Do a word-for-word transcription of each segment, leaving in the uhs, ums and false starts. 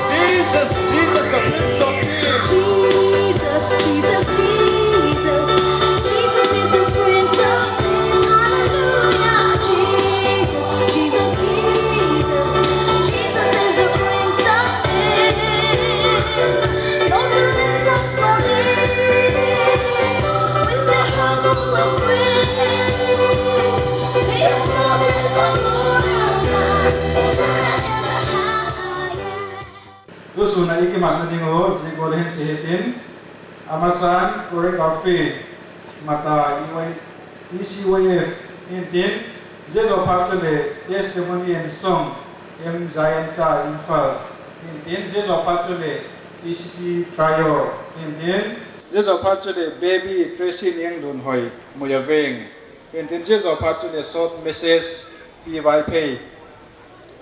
Jesus, Jesus, the Prince of Peace. Jesus, Jesus, Jesus. Jesus is the Prince of Peace. Hallelujah. Jesus, Jesus, Jesus. Jesus is the Prince of Peace. Lord, we lift up your name with the heart full of praise. Be exalted, O Lord our God. Hosanna in the highest. Tusun a i kimatna ding uh zia gual hin chia hitin, a masan choreography Mata, E C Y F hintin, zia zaw phat chuleh Testimony and Song, M Zion Church Imphal hintin, zia zaw phat chuleh T C T Trio hintin, zia zaw phat chuleh Baby Tracy Nianglunhoi, Moyaveng hintin, zia zaw phat chuleh Short Message, Pi Vaiphei,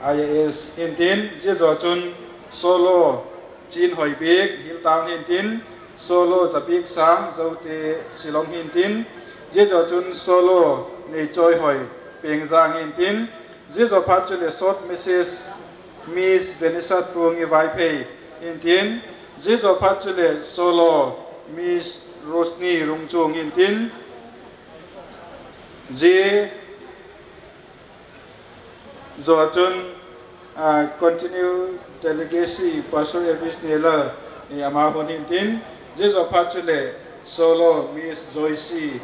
I A S hintin, zia zaw chun solo Chinhoipiak, Hilltown hintin, solo Zapiaksang, Zote, Shillong hintin, zia zaw chun solo Neichawihoi, Pengzang hintin, zia zaw phat chuleh Short Message, Miss Vanessa Tuang i Vaiphei hintin, zia zaw phat chuleh solo Miss Rosny Rungchuang hintin, zia zaw chun, ah, continue the legacy Pastor Elvis Nela, eh, ama hun hintin, zia zaw phat chuleh solo Miss Joyce.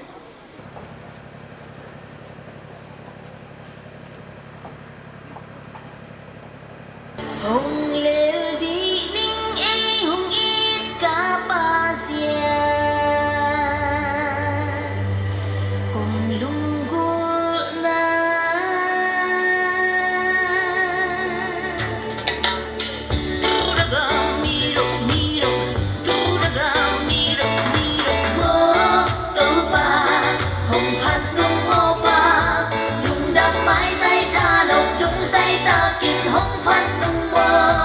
Hung lel ding ei hung it ka Pa sia, kum lunggulhna. Topa, hung phat nung maw Pa, lungdam mai tai tha lo, lungtai tak in hung phat nung maw.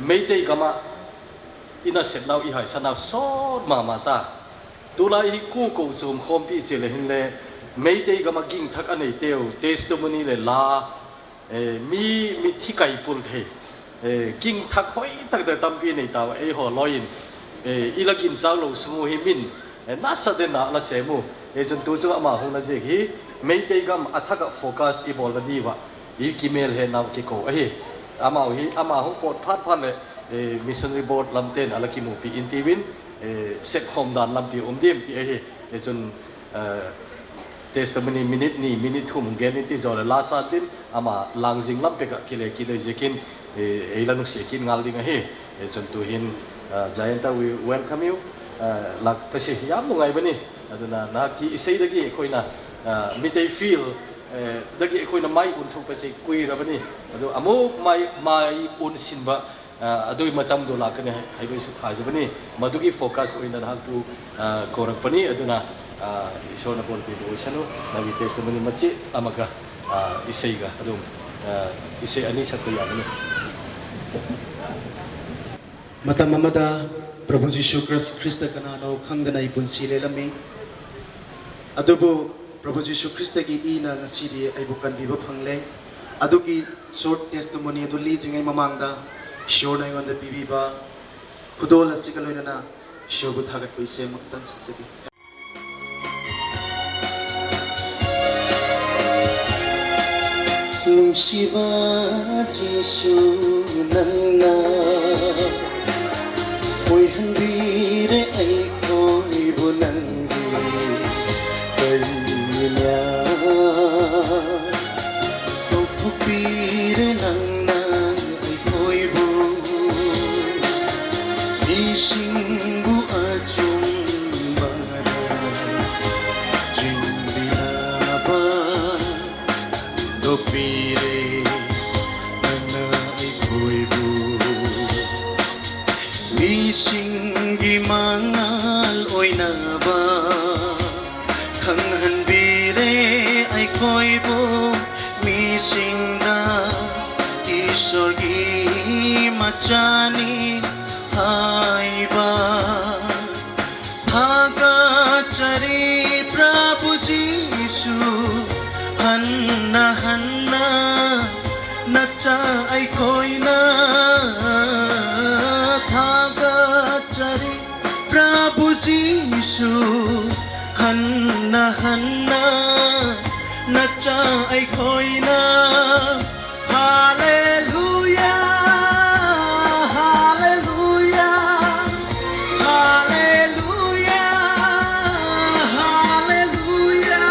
Meitei gam ah i nasepnau, i haisanau sawt ma ma ta. Tulai hi kua kochuam khawmpi chia le hinle, Meitei gam ah gingthak a neiteu testimony leh la, mi, mithi kaipul thei, gingthak hoi tak tak tampi nei tau a, eihaw lawi in i la ginchâk lo sung u hi min nasa den a la sêm u. Hichun tu chu ama hung na ziak hi Meitei gam a thak ah focus i bawl na diu ah i kimêl hetnau kiko ahi. Amau hi ama hung pawt phat phat leh missionary board lamte'n a la kimupi intiu in, sep khawm dan lampi um diam ti ahi. Hichun testimony minute ni, minute thum hung gen in ti zaw leh la sa ding, ama lângzing lam pek ah kile kit ahi ziakin ei la nusia kit ngal ding ahi. Hichun tu'hin, Jayanta, we welcome you. Lak ka sia hi yam nungai bani. Aduna na ki i sei da gi khoina, Meitei field da gi khoina mai un thu ka sia kui ra bani. Adu amu mai, mai un sin ba, a dui ma tam du la ka ni hai, hai bai su tha za bani. Madu ki focus oi na hak tu, korak pani aduna, Isor na bawlpi bu i sanu, na testimony machi ama ka, i sei ga adu, i sei ani sa ka ya bani. Matam amada, Prabhu Jisu Khris-, Khrista ka nano khang da na i punsi le la mi. Adubu, Prabhu Jisu Khrista ki i na ngasi di ai bu kan bi ba phang le. Adu ki short testimony adu li ding ai mamang da, Isor na i ngon da pibi ba. Khudol a si ka loi na na, Isor bu thagat pui se mak tan sak se di. Nungsiba Jisu nang na, hoi han bi re ai khoi bu nang di, kai nia. Ko phupi re nang na ai khoi bu, mi sing bu a chung ba da, ching bi na ba, do pi re nang na ai khoi bu. Mi sing gi mangal oi na ba, khang han bi re ai khoi bu, mi sing da, Isor gi machani hai ba. Thagat chari Prabhu Jisu, han na, han na, na cha ai khoi na. Thagat chari Prabhu Jisu, han na, han na, na cha ai khoi na. Hallelujah, hallelujah, hallelujah, hallelujah.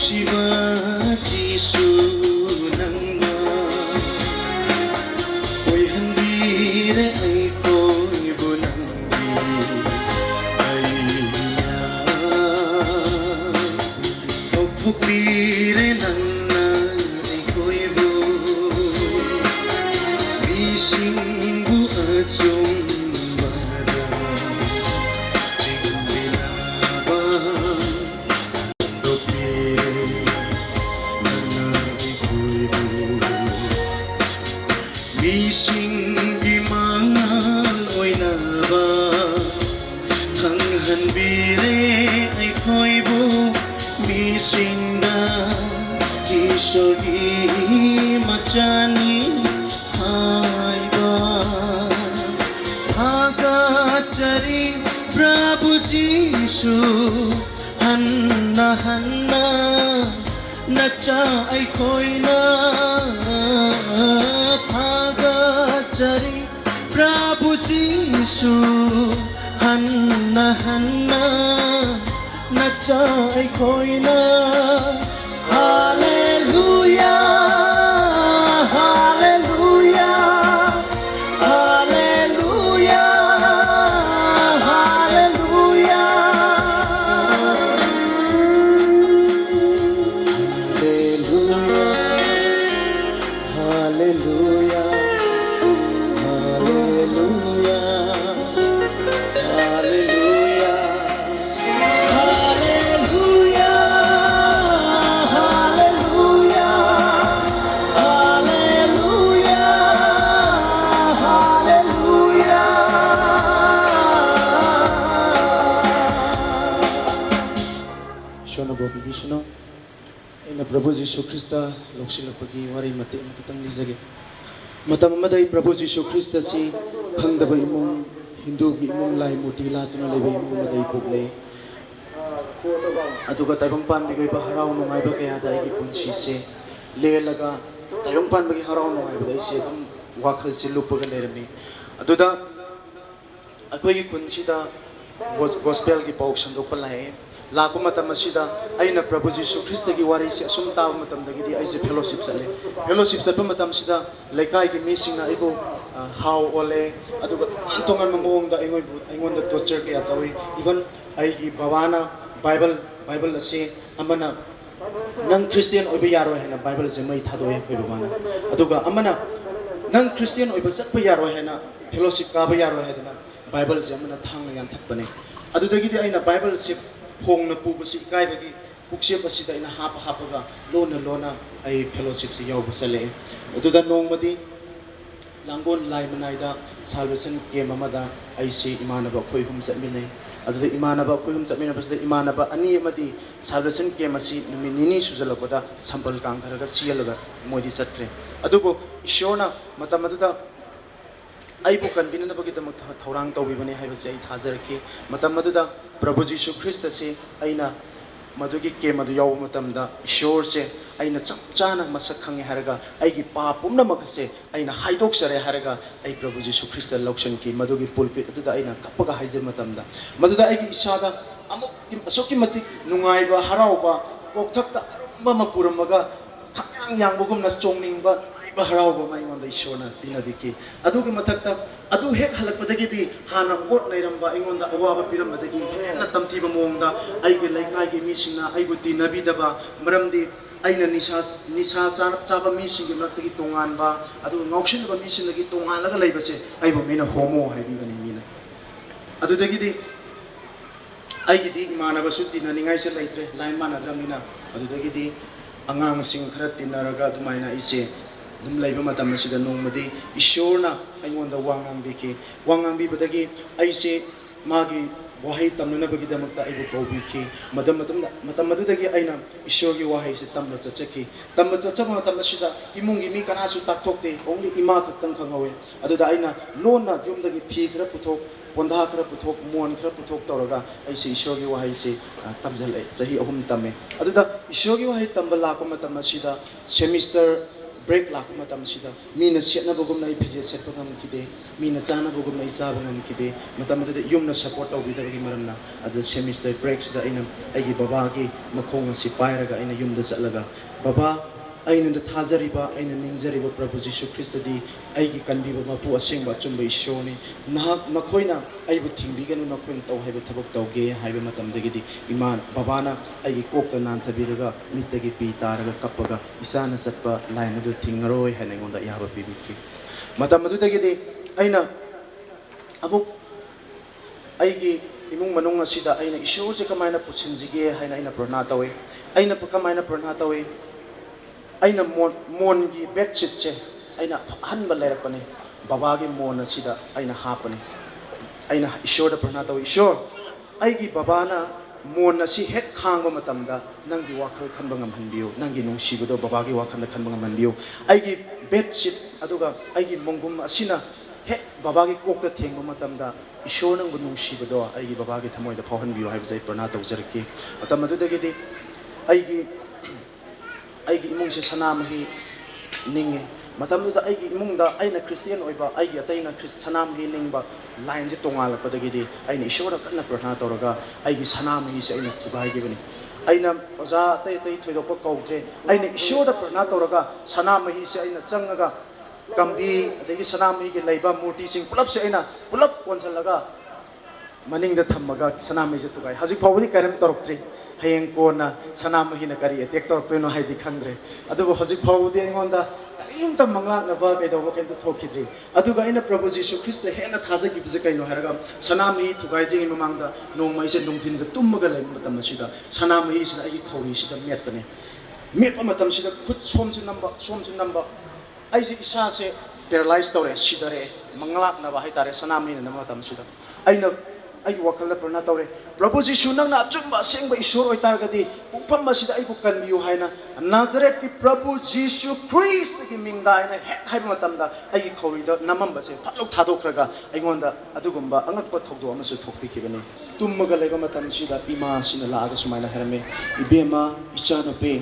Siba Jisu nangma, koihanbi leh ei koibu nang ahi a, thokpi leh nangna ei koibu, mi sing bu a chung ba da, ching bila ba. Mi sing i mangal oina ba, thanghanbi leh ei koibu, mi sing da, Isor i machani hai ba. Thaga chari Prabhu Jisu, hanna hanna na cha ei koina. Thaga chari Prabhu Jisu, hanna hanna na cha ei koina. Hallelujah, hallelujah, hallelujah, hallelujah. Hallelujah, hallelujah, hallelujah, hallelujah. Hallelujah, hallelujah, hallelujah, hallelujah. Shona bo bibi shona. Eina Prabhu Jisu Khrista lawksilakpagi wari mateng khatang lizage. Matam amada i Prabhu Jisu Khrista si khangdaba imung, Hindu ki imung lai murti la tuna leiba imung amada i puk le. Aduga taibang panbi gaiba harau nungaiba kaya da i ki punsi se. Le laga taibang panba ki harau nungaiba da i se dam wakhal si lupa ka le rami. Aduda Akhoi ki khun sida gos-, gospel ki pau sandok pa lai. Lâkpa matam asida, aina Prabhu Jisu Khrista ki wari si asum tâ matam da kiti aise fellowship sale. Fellowship sapa matam sida, leikai ki mi singna ibu, ah, hau ole, aduga tuan tongan mamawng da aingon bu, aingon da torture kaya tawi. Even ai ki babana Bible, Bible ase, amana Nang Christian oiba yaroi haina Bible se mai thadoi khoi bamana. Aduga amana, nang Christian oiba sakpa yaroi haina, fellowship kaba yaroi haina Bible se amana thangna yan thak pani. Adudagidi aina Bible se phongna pu basi kai bagi, puksia basi da ina hapa hapa ga, lona lona ai fellowship se yau basa le. Aduda nongmadi, Langon lai manaida Salvation Camp amada aise imanaba khoi hum chatmine. Aduda imanaba khoi hum chatmine, aduda imanaba ani amadi Salvation Camp asi numit nini sujalak bada sampal kang tharaga sialaga moidi chatkhre. Adubu Ishorna matam aduda aibu kanbinanabagi damak tha-, thaurang tawbibani haibase ai thajar ki. Matam aduda Prabhu Jisu Khrista si aina madugi camp adu yau matamda Ishor se aina chap chana masak khangi haraga aigi pa pumna makase aina haidok sare haraga ai Prabhu Jisu Khrista loksan ki madugi pulpit aduda aina kapaga haijir matamda. Maduda aigi isada amuk kim-, asuk ki matik nungaiba, harauba, kokthakta arumba mapuram maga, khamyang yangba gumna chongningba, nungaiba harauba mai ngonda Ishorna tina biki. Adugi mathakta, adu hek halakpadagidi, hana ot nairamba, aingonda awaba pirambadagi, hena tamtiba mongda, aigi leikai gi mi singna, aibu tina bidaba, maramdi, aina nisa, nisa cha, chaba mi sing gi maktagi tonganba, adu ngaukshinba mi singdagi tonganlaga leibase, aibu mina homo haibi bani mina. Adudagidi, aigidi imanaba su tina ningai se leitre, lai mana dramina. Adudagidi, angang sing khara tinaraga, adumaina ise, dum leiba matam asida nongmadi, Ishorna, aingonda wangang biki, wangang bibadagi, aise, Magi wahai tamnanabagi damakta aibu kawbi ki, matam, matam, matam adudagi aina Ishor gi wahai si tamna chat chaki. Tamna chat chak matam asida, imung gi mi kana su takthokte, only ima khaktang khangau e. Aduda aina lona yumdagi phi khara puthok, ponda khara puthok, muan khara puthok tawraga, aise Ishor gi wahai si, ah, tamjal e, sahi ahum tam e. Aduda Ishor gi wahai tamba lâkpa matam asida, semester Break ꯂꯥꯛꯄ ꯃꯇꯝꯁꯤꯗ ꯃꯤꯅ ꯁꯦꯠꯅꯕꯒꯨꯝꯅ ꯑꯩ ꯐꯤꯖꯦꯠ ꯁꯦꯠꯄ ꯉꯝꯈꯤꯗꯦ, ꯃꯤꯅ ꯆꯥꯅꯕꯒꯨꯝꯅ ꯑꯩ ꯆꯥꯕ ꯉꯝꯈꯤꯗꯦ꯫ ꯃꯇꯝ ꯑꯗꯨꯗ ꯌꯨꯝꯅ support ꯇꯧꯕꯤꯗꯕꯒꯤ ꯃꯔꯝꯅ, ꯑꯗꯨ semester break ꯁꯤꯗ ꯑꯩꯅ ꯑꯩꯒꯤ ꯕꯕꯥꯒꯤ ꯃꯈꯣꯡ ꯑꯁꯤ ꯄꯥꯏꯔꯒ ꯑꯩꯅ ꯌꯨꯝꯗ ꯆꯠꯂꯒ, "ꯕꯕꯥ, ꯑꯩꯅ ꯊꯥꯖꯔꯤꯕ, ꯑꯩꯅ ꯅꯤꯡꯖꯔꯤꯕ ꯄ꯭ꯔꯚꯨ ꯖꯤꯁꯨ ꯈ꯭ꯔꯤꯁꯇꯗꯤ ꯑꯩꯒꯤ ꯀꯟꯕꯤꯕ ꯃꯄꯨ, ꯑꯁꯦꯡꯕ ꯑꯆꯨꯝꯕ ꯏꯁꯣꯔꯅꯤ꯫ ꯃꯍꯥꯛ, ꯃꯈꯣꯏꯅ ꯑꯩꯕꯨ ꯊꯤꯡꯕꯤꯒꯅꯨ, ꯃꯈꯣꯏꯅ ꯇꯧ ꯍꯥꯏꯕ ꯊꯕꯛ ꯇꯧꯒꯦ" ꯍꯥꯏꯕ ꯃꯇꯝꯗꯒꯤꯗꯤ ꯏꯃꯥ, ꯕꯕꯥꯅ ꯑꯩꯒꯤ ꯀꯣꯛꯇ ꯅꯥꯟꯊꯕꯤꯔꯒ ꯃꯤꯠꯇꯒꯤ ꯄꯤ ꯇꯥꯔꯒ ꯀꯞꯄꯒ ꯏꯆꯥꯅ ꯆꯠꯄ line ꯑꯗꯨ ꯊꯤꯡꯉꯔꯣꯏ ꯍꯥꯏꯅ ꯑꯩꯉꯣꯟꯗ ꯑꯌꯥꯕ ꯄꯤꯕꯤꯈꯤ꯫ ꯃꯇꯝ ꯑꯗꯨꯗꯒꯤꯗꯤ ꯑꯩꯅ ꯑꯃꯨꯛ ꯑꯩꯒꯤ ꯏꯃꯨꯡ ꯃꯅꯨꯡ ꯑꯁꯤꯗ ꯑꯩꯅ ꯏꯁꯣꯔꯁꯦ ꯀꯃꯥꯏꯅ ꯄꯨꯁꯤꯟꯁꯤꯒꯦ ꯍꯥꯏꯅ ꯑꯩꯅ ꯄ꯭ꯔꯊꯅꯥ ꯇꯧꯏ꯫ ꯑꯩꯅ ꯄ-, ꯀꯃꯥꯏꯅ ꯄ꯭ꯔꯊꯅꯥ ꯇꯧꯏ? ꯑꯩꯅ ꯃꯣꯟ, ꯃꯣꯟꯒꯤ bed sheet ꯁꯦ ꯑꯩꯅ ꯑꯍꯟꯕ ꯂꯩꯔꯛꯄꯅꯤ, ꯕꯕꯥꯒꯤ ꯃꯣꯟ ꯑꯁꯤꯗ ꯑꯩꯅ ꯍꯥꯞꯄꯅꯤ꯫ ꯑꯩꯅ ꯏꯁꯣꯔꯗ ꯄ꯭ꯔꯊꯅꯥ ꯇꯧꯏ, "ꯏꯁꯣꯔ, ꯑꯩꯒꯤ ꯕꯕꯥꯅ ꯃꯣꯟ ꯑꯁꯤ ꯍꯦꯛ ꯈꯥꯡꯕ ꯃꯇꯝꯗ ꯅꯪꯒꯤ ꯋꯥꯈꯜ ꯈꯟꯕ ꯉꯝꯍꯟꯕꯤꯌꯨ, ꯅꯪꯒꯤ ꯅꯨꯡꯁꯤꯕꯗꯣ ꯕꯕꯥꯒꯤ ꯋꯥꯈꯜꯗ ꯈꯟꯕ ꯉꯝꯍꯟꯕꯤꯌꯨ꯫ ꯑꯩꯒꯤ bed sheet ꯑꯗꯨꯒ ꯑꯩꯒꯤ ꯃꯣꯟꯒꯨꯝ ꯑꯁꯤꯅ ꯍꯦꯛ ꯕꯕꯥꯒꯤ ꯀꯣꯛꯇ ꯊꯦꯡꯕ ꯃꯇꯝꯗ ꯏꯁꯣꯔ ꯅꯪꯕꯨ ꯅꯨꯡꯁꯤꯕꯗꯣ ꯑꯩꯒꯤ ꯕꯕꯥꯒꯤ ꯊꯃꯣꯏꯗ ꯐꯥꯎꯍꯟꯕꯤꯌꯨ" ꯍꯥꯏꯕꯁꯦ ꯑꯩ ꯄ꯭ꯔꯊꯅꯥ ꯇꯧꯖꯔꯛꯈꯤ꯫ ꯃꯇꯝ ꯑꯗꯨꯗꯒꯤꯗꯤ ꯑꯩꯒꯤ ꯑꯩꯒꯤ ꯏꯃꯨꯡꯁꯦ ꯁꯅꯥꯃꯍꯤ ꯅꯤꯡꯉꯤ꯫ ꯃꯇꯝꯗꯨꯗ ꯑꯩꯒꯤ ꯏꯃꯨꯡꯗ ꯑꯩꯅ Christian ꯑꯣꯏꯕ, ꯑꯩꯒꯤ ꯑꯇꯩꯅ ꯈ꯭ꯔꯤꯁ-, ꯁꯅꯥꯃꯍꯤ ꯅꯤꯡꯕ line ꯁꯦ ꯇꯣꯉꯥꯜꯂꯛꯄꯗꯒꯤꯗꯤ ꯑꯩꯅ ꯏꯁꯣꯔꯗ ꯀꯟꯅ ꯄ꯭ꯔꯊꯅꯥ ꯇꯧꯔꯒ ꯑꯩꯒꯤ ꯁꯅꯥꯃꯍꯤꯁꯦ ꯑꯩꯅ ꯊꯨꯒꯥꯏꯈꯤꯕꯅꯤ꯫ ꯑꯩꯅ ꯑꯣꯖꯥ ꯑꯇꯩ ꯑꯇꯩ ꯊꯣꯏꯗꯣꯛꯄ ꯀꯧꯗ꯭ꯔꯦ꯫ ꯑꯩꯅ ꯏꯁꯣꯔꯗ ꯄ꯭ꯔꯊꯅꯥ ꯇꯧꯔꯒ ꯁꯅꯥꯃꯍꯤꯁꯦ ꯑꯩꯅ ꯆꯪꯉꯒ ꯀꯝꯕꯤ, ꯑꯗꯒꯤ ꯁꯅꯥꯃꯍꯤꯒꯤ ꯂꯩꯕ ꯃꯨꯔꯇꯤꯁꯤꯡ ꯄꯨꯂꯞꯁꯦ ꯑꯩꯅ ꯄꯨꯂꯞ ꯀꯣꯟꯁꯤꯜꯂꯒ ꯃꯅꯤꯡꯗ ꯊꯝꯃꯒ ꯁꯅꯥꯃꯍꯤꯁꯦ ꯊꯨꯒꯥꯏ꯫ ꯍꯧꯖꯤꯛ ꯐꯥꯎꯕꯗꯤ ꯀꯔꯤꯝ ꯇꯧꯔꯛꯇ꯭ꯔꯤ꯫ ꯍꯌꯦꯡ ꯀꯣꯟꯅ ꯁꯅꯥꯃꯍꯤꯅ ꯀꯔꯤ attack ꯇꯧꯔꯛꯇꯣꯏꯅꯣ ꯍꯥꯏꯗꯤ ꯈꯪꯗ꯭ꯔꯦ꯫ ꯑꯗꯨꯕꯨ ꯍꯧꯖꯤꯛ ꯐꯥꯎꯕꯗꯤ ꯑꯩꯉꯣꯟꯗ ꯀꯔꯤꯝꯇ ꯃꯪꯂꯥꯛꯅꯕ ꯀꯩꯗꯧꯕ ꯀꯩꯝꯇ ꯊꯣꯛꯈꯤꯗ꯭ꯔꯤ꯫ ꯑꯗꯨꯒ ꯑꯩꯅ ꯄ꯭ꯔꯚꯨ ꯖꯤꯁꯨ ꯈ꯭ꯔꯤꯁꯇ ꯍꯦꯟꯅ ꯊꯥꯖꯈꯤꯕꯁꯦ ꯀꯩꯅꯣ ꯍꯥꯏꯔꯒ, ꯁꯅꯥꯃꯍꯤ ꯊꯨꯒꯥꯏꯗ꯭ꯔꯤꯉꯩ ꯃꯃꯥꯡꯗ ꯅꯣꯡꯃ ꯑꯩꯁꯦ ꯅꯨꯡꯊꯤꯟꯗ ꯇꯨꯝꯃꯒ ꯂꯩꯕ ꯃꯇꯝ ꯑꯁꯤꯗ ꯁꯅꯥꯃꯍꯤꯁꯤꯅ ꯑꯩꯒꯤ ꯈꯧꯔꯤꯁꯤꯗ ꯃꯦꯠꯄꯅꯦ꯫ ꯃꯦꯠꯄ ꯃꯇꯝꯁꯤꯗ ꯈꯨꯠ ꯁꯣꯝꯁꯨ ꯅꯝꯕ, ꯁꯣꯝꯁꯨ ꯅꯝꯕ, ꯑꯩꯁꯦ ꯏꯁꯥꯁꯦ paralyze ꯇꯧꯔꯦ, ꯁꯤꯗꯔꯦ, ꯃꯪꯂꯥꯛꯅꯕ ꯍꯥꯏꯇꯥꯔꯦ, ꯁꯅꯥꯃꯍꯤꯅ ꯅꯝꯕ ꯃꯇꯝꯁꯤꯗ꯫ ꯑꯩꯅ ꯑꯩꯒꯤ ꯋꯥꯈꯜꯗ ꯄ꯭ꯔꯊꯅꯥ ꯇꯧꯔꯦ, "ꯄ꯭ꯔꯚꯨ ꯖꯤꯁꯨ, ꯅꯪꯅ ꯑꯆꯨꯝꯕ ꯑꯁꯦꯡꯕ ꯏꯁꯣꯔ ꯑꯣꯏꯇꯥꯔꯒꯗꯤ ꯄꯨꯡꯐꯝ ꯑꯁꯤꯗ ꯑꯩꯕꯨ ꯀꯟꯕꯤꯌꯨ" ꯍꯥꯏꯅ ꯅꯥꯖꯔꯦꯠꯀꯤ ꯄ꯭ꯔꯚꯨ ꯖꯤꯁꯨ ꯈ꯭ꯔꯤꯁꯇꯒꯤ ꯃꯤꯡꯗ ꯑꯩꯅ ꯍꯦꯛ ꯍꯥꯏꯕ ꯃꯇꯝꯗ ꯑꯩꯒꯤ ꯈꯧꯔꯤꯗ ꯅꯝꯃꯝꯕꯁꯦ ꯐꯠ ꯂꯧ ꯊꯥꯗꯣꯛꯈ꯭ꯔꯒ ꯑꯩꯉꯣꯟꯗ ꯑꯗꯨꯒꯨꯝꯕ ꯑꯉꯛꯄ ꯊꯧꯗꯣꯛ ꯑꯃꯁꯨ ꯊꯣꯛꯄꯤꯈꯤꯕꯅꯤ꯫ ꯇꯨꯝꯃꯒ ꯂꯩꯕ ꯃꯇꯝꯁꯤꯗ ꯏꯃꯥꯁꯤꯅ ꯂꯥꯛꯑꯒ ꯁꯨꯃꯥꯏꯅ ꯍꯥꯏꯔꯝꯃꯤ, "ꯏꯕꯦꯝꯃ, ꯏꯆꯥꯅꯨꯄꯤ,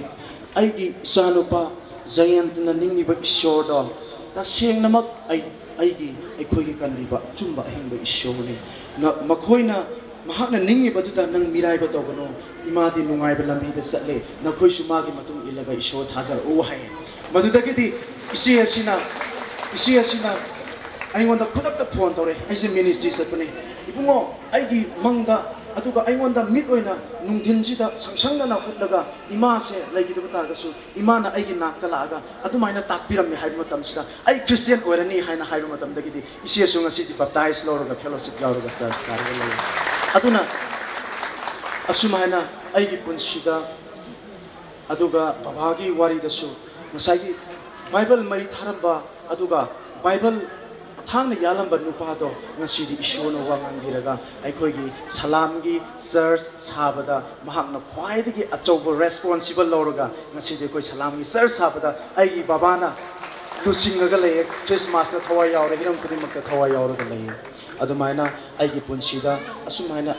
ꯑꯩꯒꯤ ꯏꯆꯥꯅꯨꯄꯥ ꯖꯌꯟꯇꯅ ꯅꯤꯡꯉꯤꯕ ꯏꯁꯣꯔꯗꯣ ꯇꯁꯦꯡꯅꯃꯛ ꯑꯩ, ꯑꯩꯒꯤ, ꯑꯩꯈꯣꯏꯒꯤ ꯀꯟꯕꯤꯕ ꯑꯆꯨꯝꯕ ꯑꯍꯤꯡꯕ ꯏꯁꯣꯔꯅꯤ꯫ ꯅ-, ꯃꯈꯣꯏꯅ, ꯃꯍꯥꯛꯅ ꯅꯤꯡꯉꯤꯕꯗꯨꯗ ꯅꯪ ꯃꯤꯔꯥꯏꯕ ꯇꯧꯒꯅꯨ꯫ ꯏꯃꯥꯗꯤ ꯅꯨꯡꯉꯥꯏꯕ ꯂꯝꯕꯤꯗ ꯆꯠꯂꯦ, ꯅꯈꯣꯏꯁꯨ ꯃꯥꯒꯤ ꯃꯇꯨꯡ ꯏꯜꯂꯒ ꯏꯁꯣꯔ ꯊꯥꯖꯔꯛꯎ" ꯍꯥꯏꯌꯦ꯫ ꯃꯗꯨꯗꯒꯤꯗꯤ ꯏꯆꯦ ꯑꯁꯤꯅ, ꯏꯆꯦ ꯑꯁꯤꯅ ꯑꯩꯉꯣꯟꯗ ꯈꯨꯗꯛꯇ phone ꯇꯧꯔꯦ꯫ ꯑꯩꯁꯦ ministry ꯆꯠꯄꯅꯦ꯫ "ꯏꯕꯨꯡꯉꯣ, ꯑꯩꯒꯤ ꯃꯪꯗ, ꯑꯗꯨꯒ ꯑꯩꯉꯣꯟꯗ ꯃꯤꯠ ꯑꯣꯏꯅ ꯅꯨꯡꯊꯤꯟꯁꯤꯗ ꯁꯪꯁꯪꯗꯅ ꯎꯠꯂꯒ ꯏꯃꯥꯁꯦ ꯂꯩꯈꯤꯗꯕ ꯇꯥꯔꯒꯁꯨ ꯏꯃꯥꯅ ꯑꯩꯒꯤ ꯅꯥꯛꯇ ꯂꯥꯛꯑꯒ ꯑꯗꯨꯃꯥꯏꯅ ꯇꯥꯛꯄꯤꯔꯝꯃꯦ" ꯍꯥꯏꯕ ꯃꯇꯝꯁꯤꯗ, "ꯑꯩ Christian ꯑꯣꯏꯔꯅꯤ" ꯍꯥꯏꯅ ꯍꯥꯏꯕ ꯃꯇꯝꯗꯒꯤꯗꯤ ꯏꯆꯦꯁꯨ ꯉꯁꯤꯗꯤ baptize ꯂꯧꯔꯒ fellowship ꯌꯥꯎꯔꯒ church ꯀꯥꯔꯒ ꯂꯩ꯫ ꯑꯗꯨꯅ ꯑꯁꯨꯃꯥꯏꯅ ꯑꯩꯒꯤ ꯄꯨꯟꯁꯤꯗ ꯑꯗꯨꯒ ꯕꯕꯥꯒꯤ ꯋꯥꯔꯤꯗꯁꯨ ꯉꯁꯥꯏꯒꯤ Bible ꯃꯩ ꯊꯥꯔꯝꯕ, ꯑꯗꯨꯒ Bible ꯊꯥꯡꯅ ꯌꯥꯜꯂꯝꯕ ꯅꯨꯄꯥꯗꯣ ꯉꯁꯤꯗꯤ ꯏꯁꯣꯔꯅ ꯋꯥ ꯉꯥꯡꯕꯤꯔꯒ ꯑꯩꯈꯣꯏꯒꯤ ꯁꯂꯥꯝꯒꯤ church ꯁꯥꯕꯗ ꯃꯍꯥꯛꯅ ꯈ꯭ꯋꯥꯏꯗꯒꯤ ꯑꯆꯧꯕ responsible ꯂꯧꯔꯒ ꯉꯁꯤꯗꯤ ꯑꯩꯈꯣꯏ ꯁꯂꯥꯝꯒꯤ church ꯁꯥꯕꯗ ꯑꯩꯒꯤ ꯕꯕꯥꯅ ꯂꯨꯆꯤꯡꯉꯒ ꯂꯩꯌꯦ꯫ Christmasꯇ ꯊꯋꯥꯏ ꯌꯥꯎꯔꯦ, ꯍꯤꯔꯝ ꯈꯨꯗꯤꯡꯃꯛꯇ ꯊꯋꯥꯏ ꯌꯥꯎꯔꯒ ꯂꯩꯌꯦ꯫ ꯑꯗꯨꯃꯥꯏꯅ ꯑꯩꯒꯤ ꯄꯨꯟꯁꯤꯗ ꯑꯁꯨꯃꯥꯏꯅ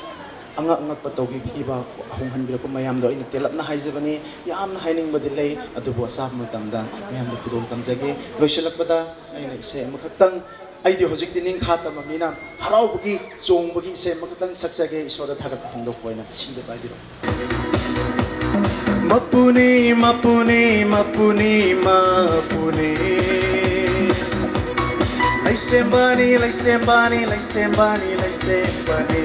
ꯑꯉꯛ ꯑꯉꯛꯄ ꯇꯧꯕꯤꯈꯤꯕ, ꯍꯣꯡꯍꯟꯕꯤꯔꯛꯄ ꯃꯌꯥꯝꯗꯣ ꯑꯩꯅ ꯇꯦꯜꯂꯞꯅ ꯍꯥꯏꯖꯕꯅꯤ꯫ ꯌꯥꯝꯅ ꯍꯥꯏꯅꯤꯡꯕꯗꯤ ꯂꯩ, ꯑꯗꯨꯕꯨ ꯑꯆꯥꯕ ꯃꯇꯝꯗ ꯃꯌꯥꯝꯗ ꯈꯨꯗꯣꯡ ꯇꯝꯖꯒꯦ꯫ ꯂꯣꯏꯁꯤꯜꯂꯛꯄꯗ ꯑꯩꯅ ꯏꯁꯩ ꯑꯃꯈꯛꯇꯪ, ꯑꯩꯗꯤ ꯍꯧꯖꯤꯛꯇꯤ ꯅꯤꯡꯈꯥ ꯇꯝꯃꯕꯅꯤꯅ ꯍꯔꯥꯎꯕꯒꯤ, ꯆꯣꯡꯕꯒꯤ ꯏꯁꯩ ꯑꯃꯈꯛꯇꯪ ꯁꯛꯆꯒꯦ, ꯏꯁꯣꯔꯗ ꯊꯥꯒꯠꯄ ꯐꯣꯡꯗꯣꯛꯄ ꯑꯣꯏꯅ꯫ ꯁꯤꯗ ꯄꯥꯏꯕꯤꯔꯣ꯫ ꯃꯄꯨꯅꯤ, ꯃꯄꯨꯅꯤ, ꯃꯄꯨꯅꯤ, ꯃꯄꯨꯅꯤ꯫ ꯂꯩꯁꯦꯝꯕꯅꯤ, ꯂꯩꯁꯦꯝꯕꯅꯤ, ꯂꯩꯁꯦꯝꯕꯅꯤ, ꯂꯩꯁꯦꯝꯕꯅꯤ꯫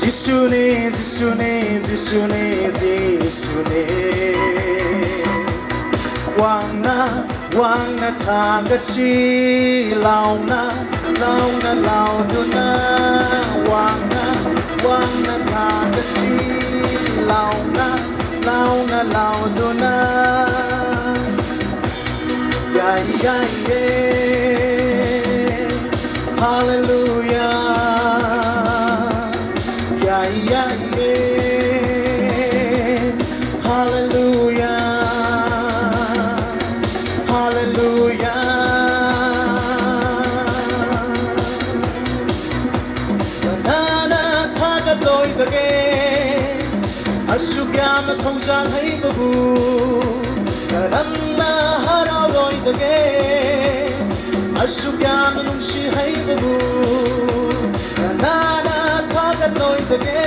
ꯖꯤꯁꯨꯅꯤ, ꯖꯤꯁꯨꯅꯤ, ꯖꯤꯁꯨꯅꯤ, ꯖꯤꯁꯨꯅꯤ꯫ ꯋꯥꯡꯅ, ꯋꯥꯡꯅ ꯊꯥꯒꯠꯁꯤ, ꯂꯥꯎꯅ, ꯂꯥꯎꯅ, ꯂꯥꯎꯗꯨꯅ꯫ ꯋꯥꯡꯅ, ꯋꯥꯡꯅ ꯊꯥꯒꯠꯁꯤ, ꯂꯥꯎꯅ, ꯂꯥꯎꯅ, ꯂꯥꯎꯗꯨꯅ꯫ ꯌꯥꯏ, ꯌꯥꯏꯌꯦ, ꯍꯜꯂꯦꯂꯨꯌꯥ꯫ ꯌꯥꯏ, ꯌꯥꯏꯌꯦ, ꯍꯜꯂꯦꯂꯨꯌꯥ, ꯍꯜꯂꯦꯂꯨꯌꯥ꯫ ꯀꯅꯥꯅ ꯊꯥꯒꯠꯂꯣꯏꯗꯒꯦ? ꯑꯁꯨꯛ ꯌꯥꯝꯅ ꯊꯧꯖꯥꯜ ꯍꯩꯕꯕꯨ꯫ ram na harau loi ta e, a suk yam na nungsi hai babu, na na thagat loi ta e,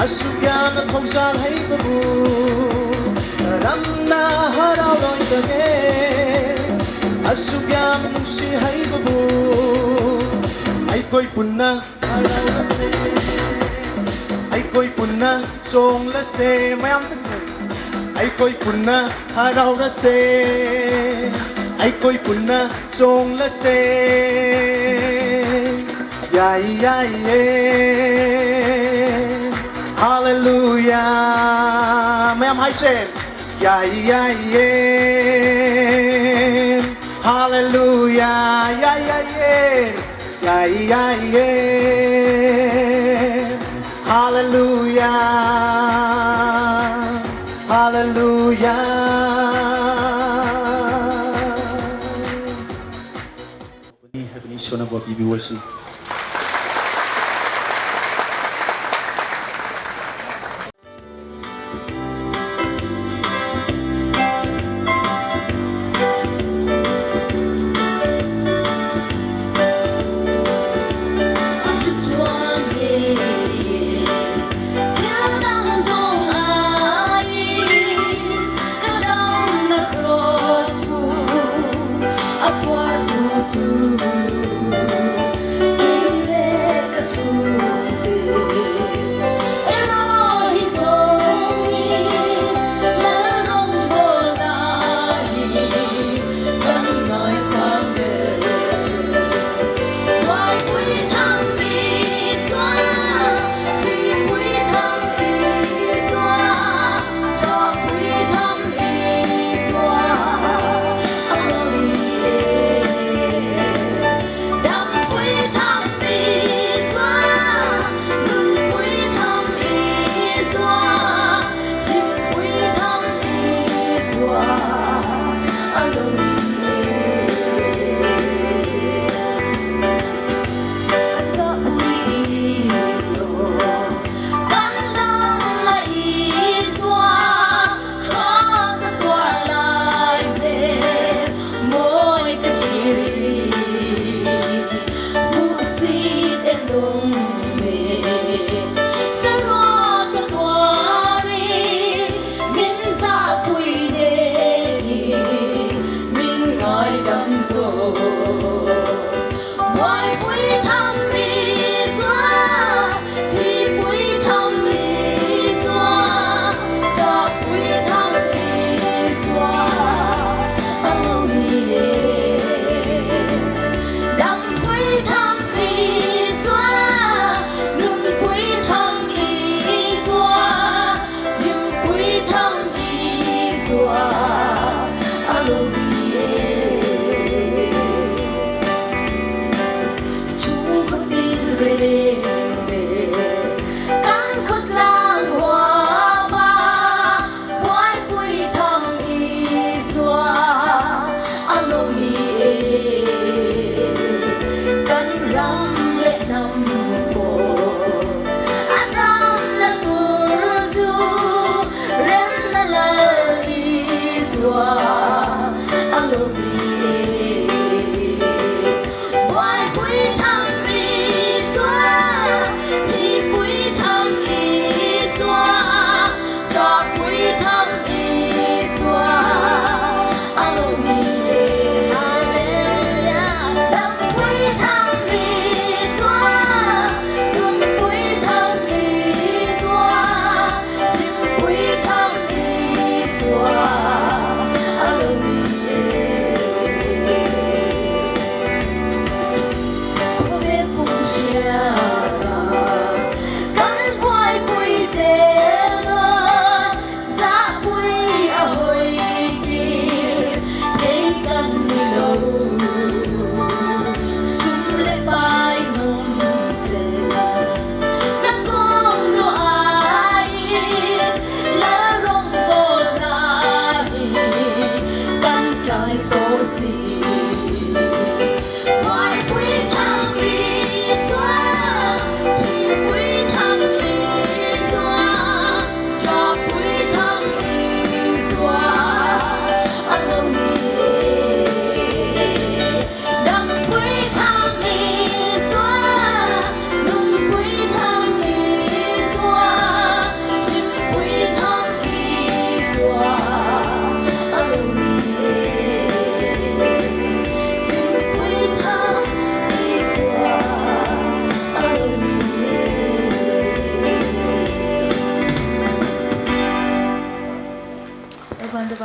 a suk yam na thawsal hai babu, ram na harau loi ta e, a suk yam na nungsi hai babu, ai koi pun na harau la se, ai koi pun na chawng la se, mayam ta e, ai koi pun na harau la se, ai koi pun na chawng la se, yai yai e, hallelujah, mayam hai se, yai yai e, hallelujah, yai yai e, yai yai e, hallelujah, hallelujah. Happening, happening, Shona Bob, B B worship.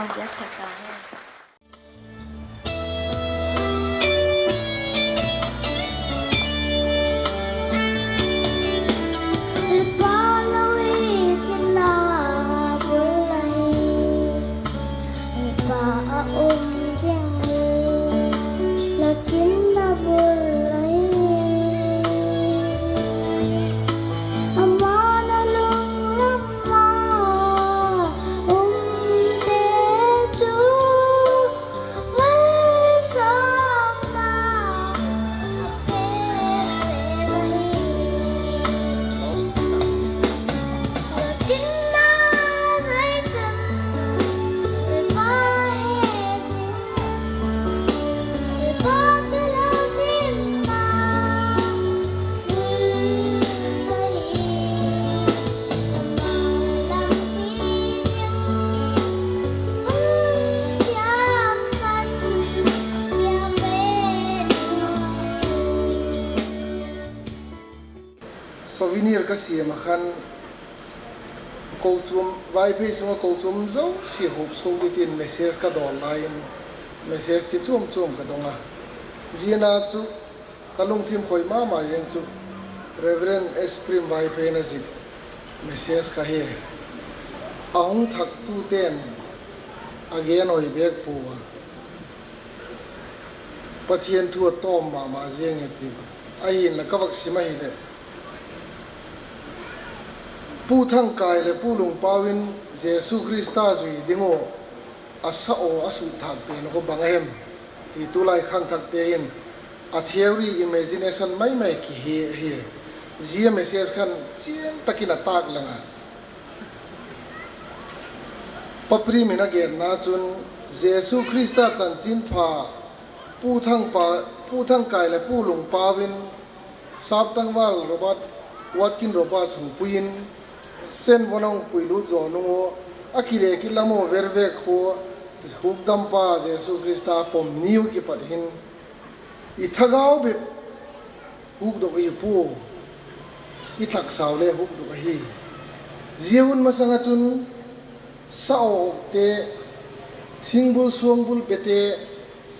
Biaksak ta hen. Souvenir ka siam ah khan, kochuam, Vaiphei sung ah kochuam zosia hup suak dingin message ka dawl lai in, message chi chuam chuam ka dong a. Ziana chu ka lungthim khoi ma ma zing chu Reverend S Prem Vaiphei in a zik message kha hi, a hung thaktute'n a gen hoi bêk pua a, Pathian thu a tawm ma ma ziang hi ti. Ahinla ka vak sim ahileh, Pu Thangkai leh Pu Lungpau in Jesu Khrista zui ding ua a sa aw a sut thâk pen kha bang a hem ti tulai khangthakte hin a theory, imagination mai mai kihe ahi. Zia message khan chian tak in a tâk lang a. Pa Prem in a genna chun, Jesu Khrista chanchinpha Pu Thangpa, Pu Thangkai leh Pu Lungpau in Saptangval Robert, Watkin Roberts hung pui in, Saint John hung pui lut zaw nung ua, a kile kit lam ua vervek khu, hukdampa Jesu Khrista pom ni uh kipat hin, i thagau bep hukdok i pua, i thaksau le hukdok ahi. Zia hun masang ah chun sa aw ukte, thingbul suangbul bete,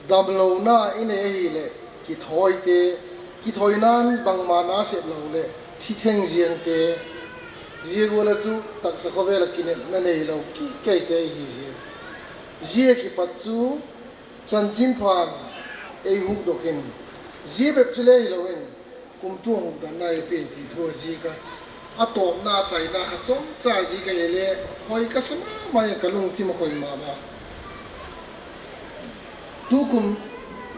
damlona i nei ahileh kithawite, kithawinan bangma na sep lo leh thi theng ziangte, zia gual ah chu taksa khawvel ah kinepna neilo kei keite i hi ziang. Zia kipat chu chanchinpha'n ei hukdok in, zia bep chule hilo in, kumtuang hukdamna ei pia ti thu a zik a, a tawpna chaina kha chawmcha zik ahile, hoi ka sa ma ma in ka lungthim a khoi ma ma. Tukum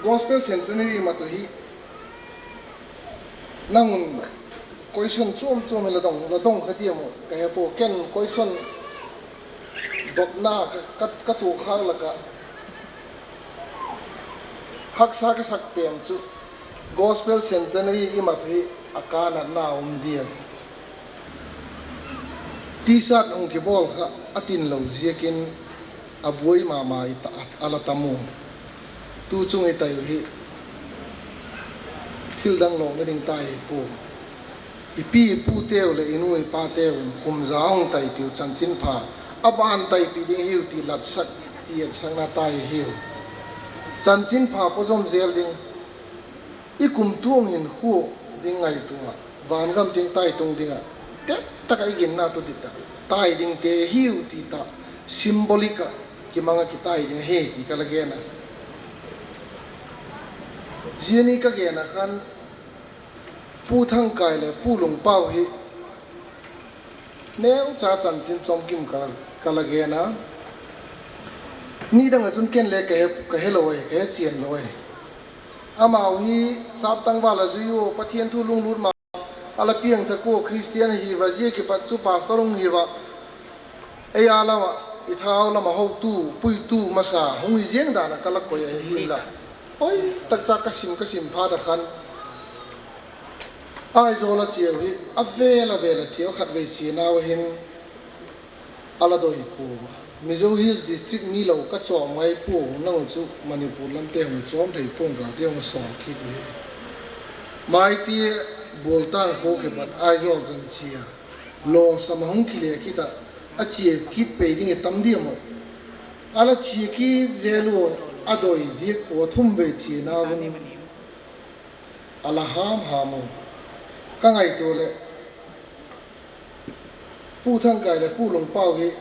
Gospel Centenary mat u hi, nang un question chuam chuam hi la dong, la dong kha diam u ka he pua, ken question dotna ka, ka, ka tuak khâk lak ah haksa ka sak pen chu Gospel Centenary i mat u hi a kânatna um diam? T-shirt hung kibawl kha a tin lo ziakin a buai ma ma i ta, a la tam u. Tu chung i tai u hi thil dang lawkna ding tai hi pua. I pi i puteu leh i nu i pateu in kum za hung taipiu chanchinpha a ban taipi ding hiu ti latsak, ti etsakna tai hiu. Chanchinpha pawzom zel ding, i kumtuang hinkhua ding ngaitua, vangam tiang tai tung ding ah, tet tak ah i ginna tu dit tak tai dingte hiu ti ta, symbolic ah kimang ah kitai ding ahi ti ka la gen a. Zia ni ka gen ah khan Pu Thangkai leh Pu Lungpau hi neucha chanchin chawmkim ka, ka la gen a. Nidang ah chun ken le ka he, ka helo ahi, ka he chian lo ahi. Amau hi saptangval a zui ua, Pathian thu lunglut ma a la piangthak ua, Christian ahi va, zia kipat chu pastor hung hi va, ei a lam ah, i thagau lam ah hotu, puitu masa hung hi ziang dan ah ka la koi ahi hinla, hoi tak cha ka sim, ka sim phat ah khan Aizawl a chiau hi a vel a vel a chiau khatvei chianau a hin a la doi pua a. Mizo Hills District mi lo ka chawm ngai pua, nang u chu Manipur lamte hung chawm thei pua'ng ka ti hung sawl kit hi. Maite Bualtang khua kipat Aizawl chan chia lawsam a hung kile kit ah, a chia kit pei ding i tam diam aw? A la chia kit zel ua, a doi diak pua, thum vei chiana un a la ham ham u. Ka ngaitua leh Pu Thangkai leh Pu Lungpau hi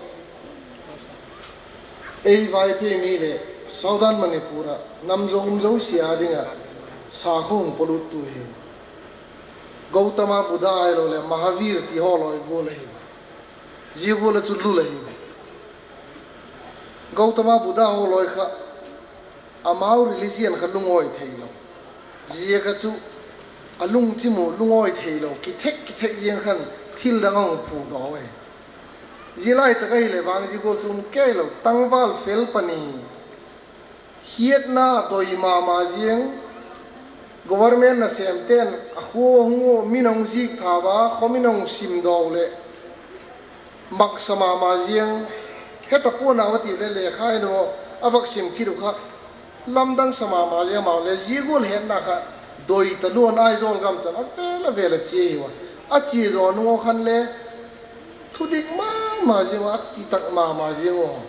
ei Vaiphei mi leh Southern Manipur ah nam zo um zosia â ding ah sakhaw hung pawluttu hi. Gautama Buddha ahiloleh Mahavir ti haw lawi gual ahi. Zia gual ah chu lul ahi. Gautama Buddha haw lawi kha amau religion kha lungawi theilo, ziak ah chu a lungthim u lungawi theilo, kithek kithek ziang khan thil dang a hung phudaw ahi. Zia lai tak ahileh vang zia gual chu um kei lo, tangval fel pani hiatna doi ma ma ziang, government nasêmte'n a khua hung ua, min a hung zik tha ua, khawmin a hung simdaw leh maksa ma ma ziang, heta pua'n a va ti leh lekha in a vak sim kit uh kha, lamdang sa ma ma ziang, amau le zia gual hetna kha doi talua'n Aizawl gam chan a vêl a vêl a chia hiu a. A chia zaw nung ua khan le thudik ma ma ziang ua, a ti tak ma ma ziang ua.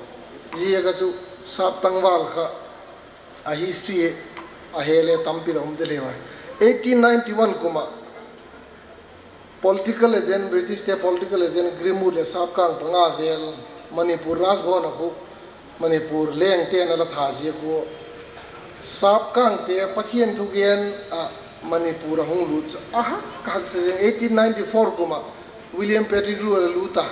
Ziak ah chu sap tangval kha a history a he le tampi la um del hiu a. Eighteen ninety one kum ah political agent, Britishte political agent Grimwood leh sap kâng panga vêl Manipur Raj Bhavan ah khu Manipur lengte'n a la tha ziak ua, sap kângte Pathian thugen ah Manipur a hung lût chu a hak, ka haksa zing. Eighteen ninety four kum ah William Pettigrew a la lût a,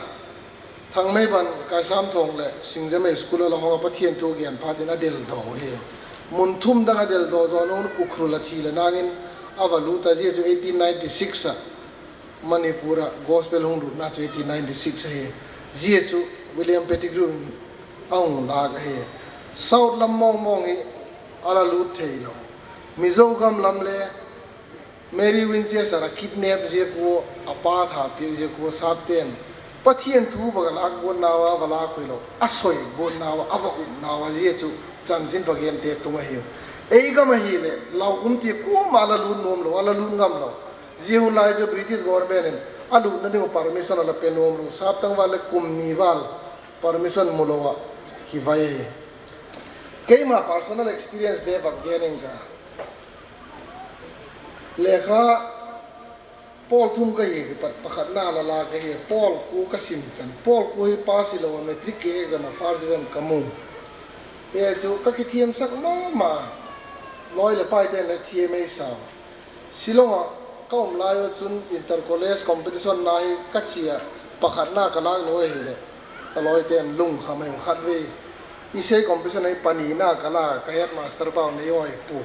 Thangmeiban, Kaisamthawng leh Singjamei school a la hong a, Pathian thu gen phat in a deldaw hi. Mun thum dang a deldaw zaw nung Ukhrul a thi leh nang in a va lût a, zia chu eighteen ninety six ah Manipur ah gospel hung lûtna chu eighteen ninety six ahi. Zia chu William Pettigrew in a hung lâk ahi. South lam mawngmawng hi a la lût theilo. Mizo gam lam le Mary Winchester a kidnap ziak ua, a pa tha piak ziak ua sapte'n Pathian thu va lâk guatnau a va lâk uilo, a soi guatnau a, a va upnau a, zia chu chanchinpha gente tung ahiu. Ei gam ahileh lau um ti kuama a la lût nuam lo, a la lût ngam lo. Zia hun lai chu British government in a lûtna ding uh permission a la pe nuam lo, sap tangval le kum ni val permission mu lo ah kivai ahi. Keima personal experience le vak gen ing ka. Lekha pawl thum ka hi kipat pakhatna la lâk ahi, pawl kua ka sim chan, pawl kua hi pass hilo a, matric exam a first division ka mu. E chu ka kithiamsak ma ma, lawi leh paite'n le thiam ei sa. Shillong ah ka um lai u chun inter college competition na hi ka chia, pakhatna ka lâk lo ahileh ka lawite'n lungkham ahiu. Khatvei essay competition ah panina ka la, ka headmaster pau nei awi pua.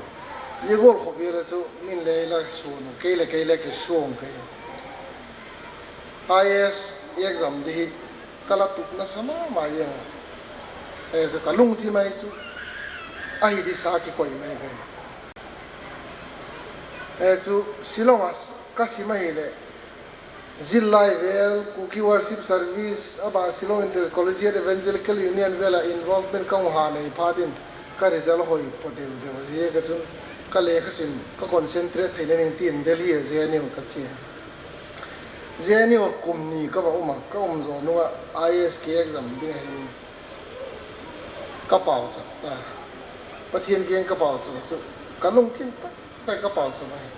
Zia gual khawvel a chu min le ei la suan u, kei leh kei le kisuang ka hi. I A S exam di hi ka la tup nasa ma ma ziang a, e chu ka lungthim ahi chu ahi disa kikoi mai ka hi. E chu Shillong ah ka sim ahileh zillai vel Kuki Worship Service a ba Shillong Inter Collegiate Evangelical Union vel ah involvement ka hung ha nei phat in ka result hoi paw deu deu a, ziak a chun ka lekha sim ka concentrate theina ding tin Delhi a J N U ka chia. J N U ah kum ni ka va um a, ka um zaw nung ah I A S exam ding ahin ka pauchap ta. Pathian kiang ka pauchap chu ka lungthim tak tak ka pauchap ahi.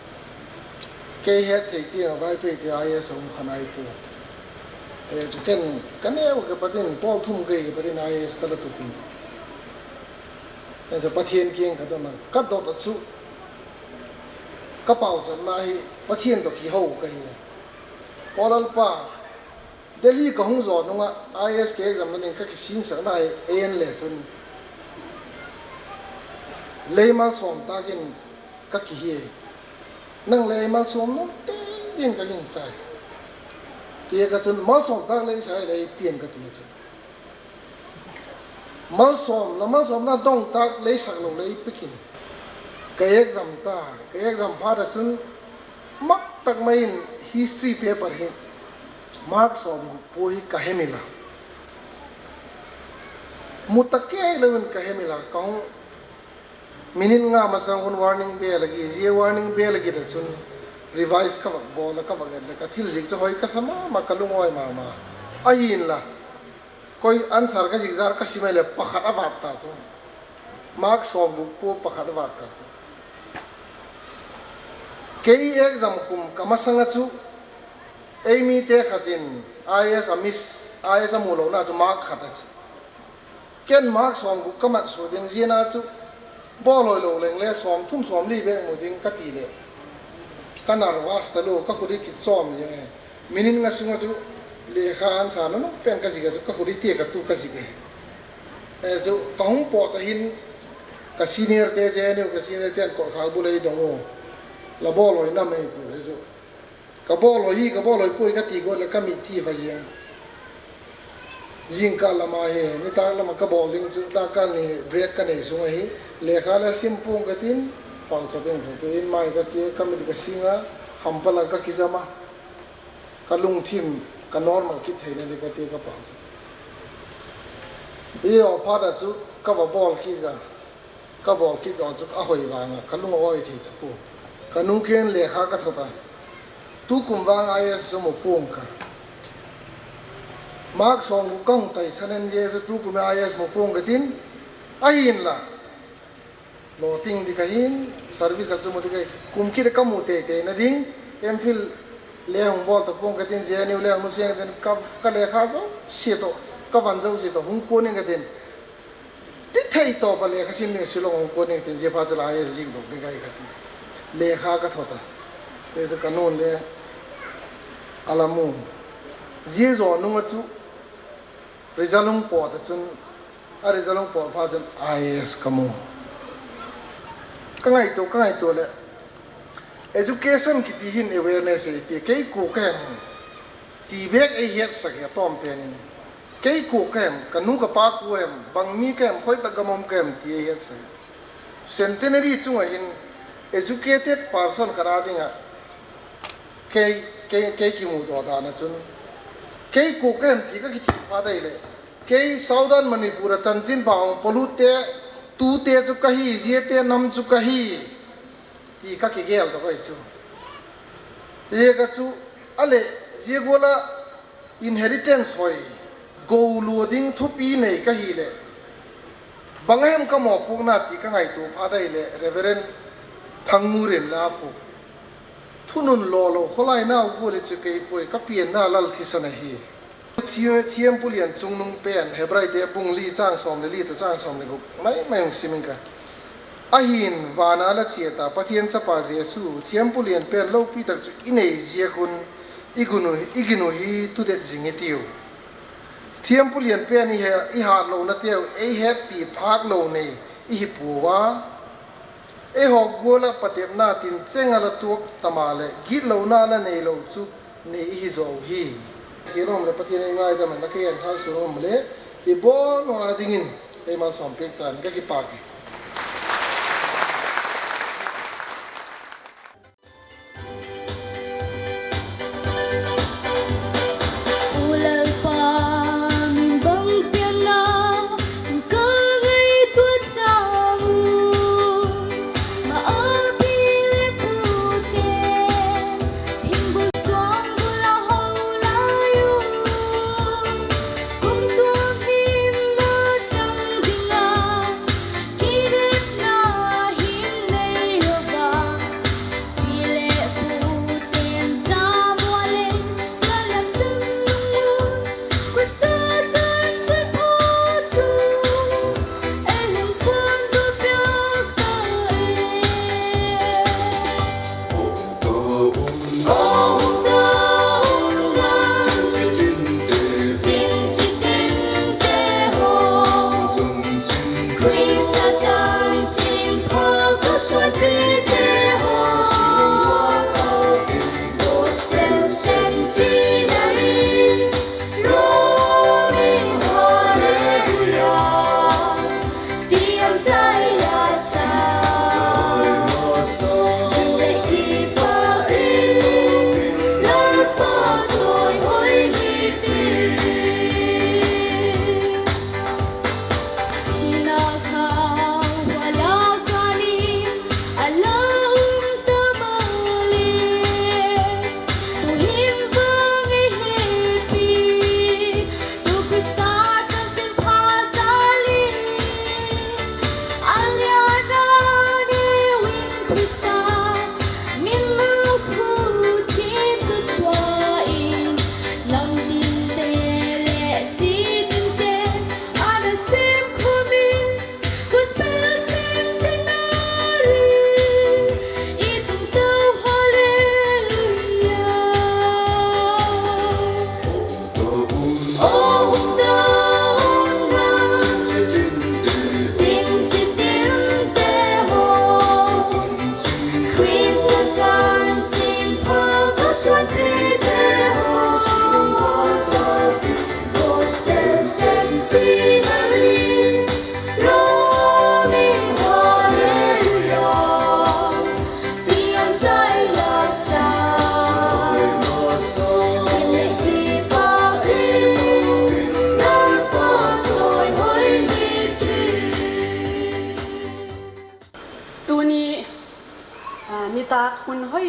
Kei het thei tiang a Vaiphei te I A S a um kha nai pua. E chu ken ka neu kipat in pawl thum ka hi kipat in I A S ka la tup in, e chu Pathian kiang ka don a, ka dot a chu ka pauchapna hi Pathian tawh kiho ka hi. Aw Lalpa, Delhi ka hung zaw nung ah I A S examna ding ka kisingsakna hi ei en le chun lei malsawm tâk in ka kihi. Nang le ei malsawm nuam te dingin ka gingchai. Ziak a chun malsawm tâk lei sa hileh ei pia'n ka ti chu. Malsawm, la malsawmna dong tâk lei sak lo lei piak in. Ka exam ta, ka exam phat ah chun mak tak mai in history paper hi mark sawmguk pua hi ka hemil a, mu ta kei lo in ka hemil a, ka hung minute nga masang hun warning bell a gi, zia warning bell a gi ta chun revise ka vak bawl a, ka vak et leh ka thil ziak chu hoi ka sa ma ma, ka lungawi ma ma. Ahinla Koi answer ka zik zar ka sim ai leh pakhat a vât ta chu. Mark sawmguk pua pakhat a vât ta chu. Kei exam kum ka masang ah chu, ei mite khat in I A S a miss, I A S a mu lona chu mark khat a chu. Ken mark sawmguk ka mat sua ding ziana chu, bawl hoi lo leng le sawmthum sawmli bêk mu ding ka ti leh, ka nervous talua, ka khut hi kichawm ziang e. Minute nga sung ah chu lekha answer nunung pen ka zik ah chu ka khut hi tia ka tu ka zik e. Chu ka hung pawt a hin, ka seniorte, J N U ka seniorte'n kotkhak bul ei dong u, la bawl hoi nam ei ti chu. Ka bawl hoi hi, ka bawl hoi puai ka ti gual leh ka mit thi va ziang. Zingkal lam ahi, nitâk lam ah ka bawl ding chu, dakkal ni break ka nei sung ahi, lekha le sim pua'ng ka tin, pauchap ing ka ti in mai ka chia, ka mit ka sing a, hampal ah ka kizam a, ka lungthim, ka normal kit theina ding ka ti ka pauchap. Zia phat ah chu ka va bawl kit a, ka bawl kit a chu a hoi vang a ka lung a awi thei ta pua. Ka nu kiang lekha ka thot a, tukum vang I A S chu mu pua'ng ka, mark sawmguk ka hung taisan en zia chu tukum I A S mu pua'ng ka tin, ahinla lawting ding ka hin, service khat chu mu ding ka hi, kum kit a ka mu tei teina ding, M Phil le hung bawl ta pua'ng ka tin, J N U le hung nusia ka tin, ka, ka lekha zosia tawh, ka van zosia tawh hung kuan ing ka tin, ti thei tawp a lekha sim ding Shillong hung kuan ing ka tin, zia phat chu la I A S zikdok ding ka hi ka ti. Lekha ka thot a, zia chu ka nu'n le a la mu. Zia zaw nung ah chu result hung pawt a chun, a result hung pawt phat chun I A S ka mu. Ka ngaitua, ka ngaitua leh, education kiti hin awareness ei pia, kei kua ka hem ti bêk ei hetsak hi a tawm pen in. Kei kua ka hem, ka nu ka pa kua hem, bang mi ka hem, khoi tak gam um ka hem ti ei hetsak hi. Centenary chung ah hin educated person khat â ding ah kei, kei, kei kimudaw dan ah chun, kei kua ka hem ti ka kithei phat ahileh, kei Southern Manipur ah chanchinpha hung pawlutte tute chu ka hi, ziate nam chu ka hi, ti ka kigeldok ahi chu. Ziak a chu, a leh, zia gual ah inheritance hoi, go lua ding thupi nei ka hileh, bang a hem ka mawpuakna ti ka ngaitua phat ahileh Reverend Thangmurin la phuak, thunun law lo khawlai nau gual hi chu kei puai, ka pianna lal thisan ahi. Thi-, thiampu lian chungnung pen Hebraite bung li châng sawm leh li tawh châng sawm leh guk mai mai hung sim ing ka. Ahi'n, van a la chiat a Pathian chapa Jesu thiampu lian pen lopi tak chu i nei ziak un i gin u, i gin u hi tudet zing i tiu. Thiampu lian pen i he-, i hâtlonateu ei hetpi phâk lo nei i hi puau a. Ei hawk gual ah patepna tin cheng a la tuak ta maleh, gitlona la neilo chu nei i hi zaw hi. Kei lawm leh Pathian ei ngaidam hen la, kei en thâk suan um leh, i bawn ua dingin ei malsawm piak ta'n, ka kipâk hi. U Lalpa, min bang pianna ka ngaitua chang u, ma a pi leh pute, thingbul chuang bul a ho lai u, kumtuang hinna chang ding a, ki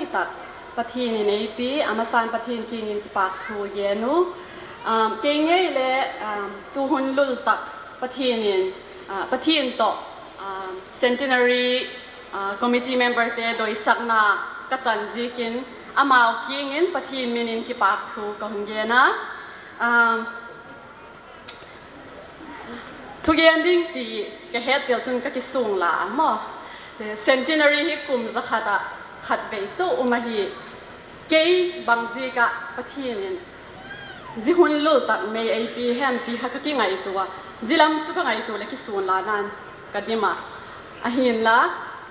tak Pathian in ei pia, a masa'n Pathian kiang in kipâk thu gen u. Kei ngei le, tu hun lul tak Pathian in, Pathian tawh, Centenary committee memberte doisakna ka chan ziakin, amau kiang in Pathian min in kipâk thu ka hung gen a. Thugen ding ti ka het tel chun ka kisuang la a maw. Centenary hi kum za khat ah khatvei chu um ahi. Kei bang ziak ah Pathian in zia hun lul tak mei ei pia hem ti kha ka kingaitua a, zia lam chu ka ngaitua leh kisuang lana'n ka dim a. Ahi'nla,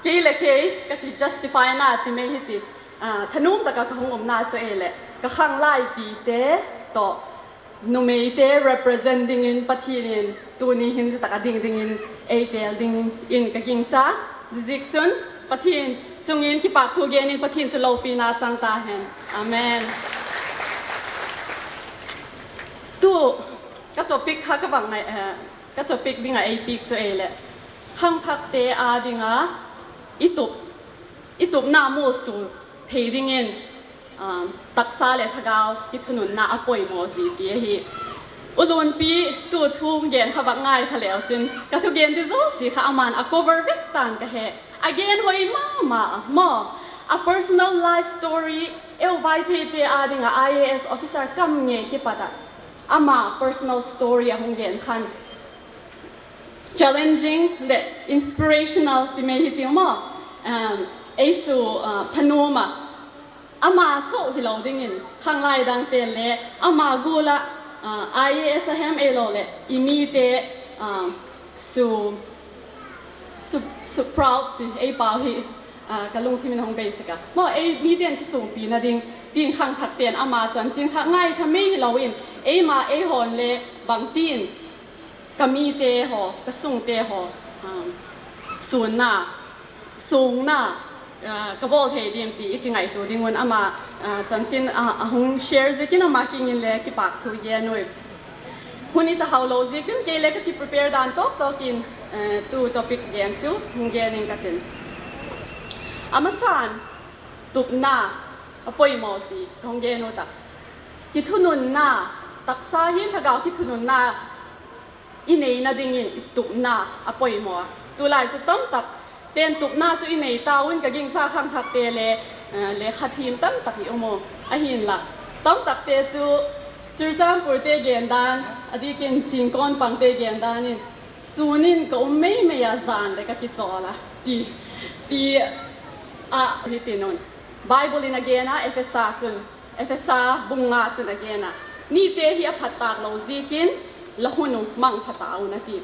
kei leh kei ka kijustifyna ti mei hi ti, thanuam tak ah ka hung umna chu ei leh ka khanglaipite tawh numeite represent dingin Pathian in tuni hin zia tak ah ding dingin ei têl dingin ka gingcha. Ziaziakchun Pathian chung in kipâk thu gen in, Pathian chu lopina chang ta hen. Amen. Tu ka topic kha ka bang ngai, ka topic ding ah ei piak chu ei leh, khangthakte â ding a i tupna musu thei dingin taksa leh thagau kithununna a poimaw zi ti ahi. U Lunpi tu thu gen kha vak ngaitha leu chun ka thugen di zosia kha ama'n a cover vek ta'n ka he. A gen hoi ma ma a maw. A personal life story, eu Vaipheite â ding ah I A S officer kam ngei kipat ah ama personal story a hung gen khan challenging leh inspirational ti mei hi ti maw, ei su thanuam a. Ama chau hilo dingin khanglai dangte'n le ama gual ah I A S a hem ei lo leh i mite su, su proud ti ei pau hi ka lungthim in hung beisak a maw. Ei mite'n kisuangpina ding tin khangthakte'n ama chanchin kha ngaitha mei hilo in, eima ei haw'n le bangtin ka mite haw, ka sungte haw suanna, suangna ka bawl thei diam ti i kingaitua ding un ama chanchin a hung share ziakin ama kiang in le kipâk thu gen ui. Hun i ta hau lo ziakin kei le ka kiprepare dan tawk tawk in tu topic gen chu hung gen ing ka tin. A masa'n tupna a poimaw zi ka hung gen u ta. Kithununna, taksa hin thagau kithununna i neina dingin tupna a poimaw a. Tulai chu tamtak te'n tupna chu i nei tau in ka gingcha khangthakte le, lekha thiam tamtak i um u. Ahi'nla, tamtakte chu Churachandpurte gen dan, a diakin Chingkawnpangte gen dan in, sûn in ka um mei mei a, jan leh ka kichawl a, ti, ti a hi tin un. Bible in a gen a, Ephesa chun, Ephesa bung nga chun a gen a, nite hi a phat tâk lo ziakin la hun uh mangpha ta un a ti.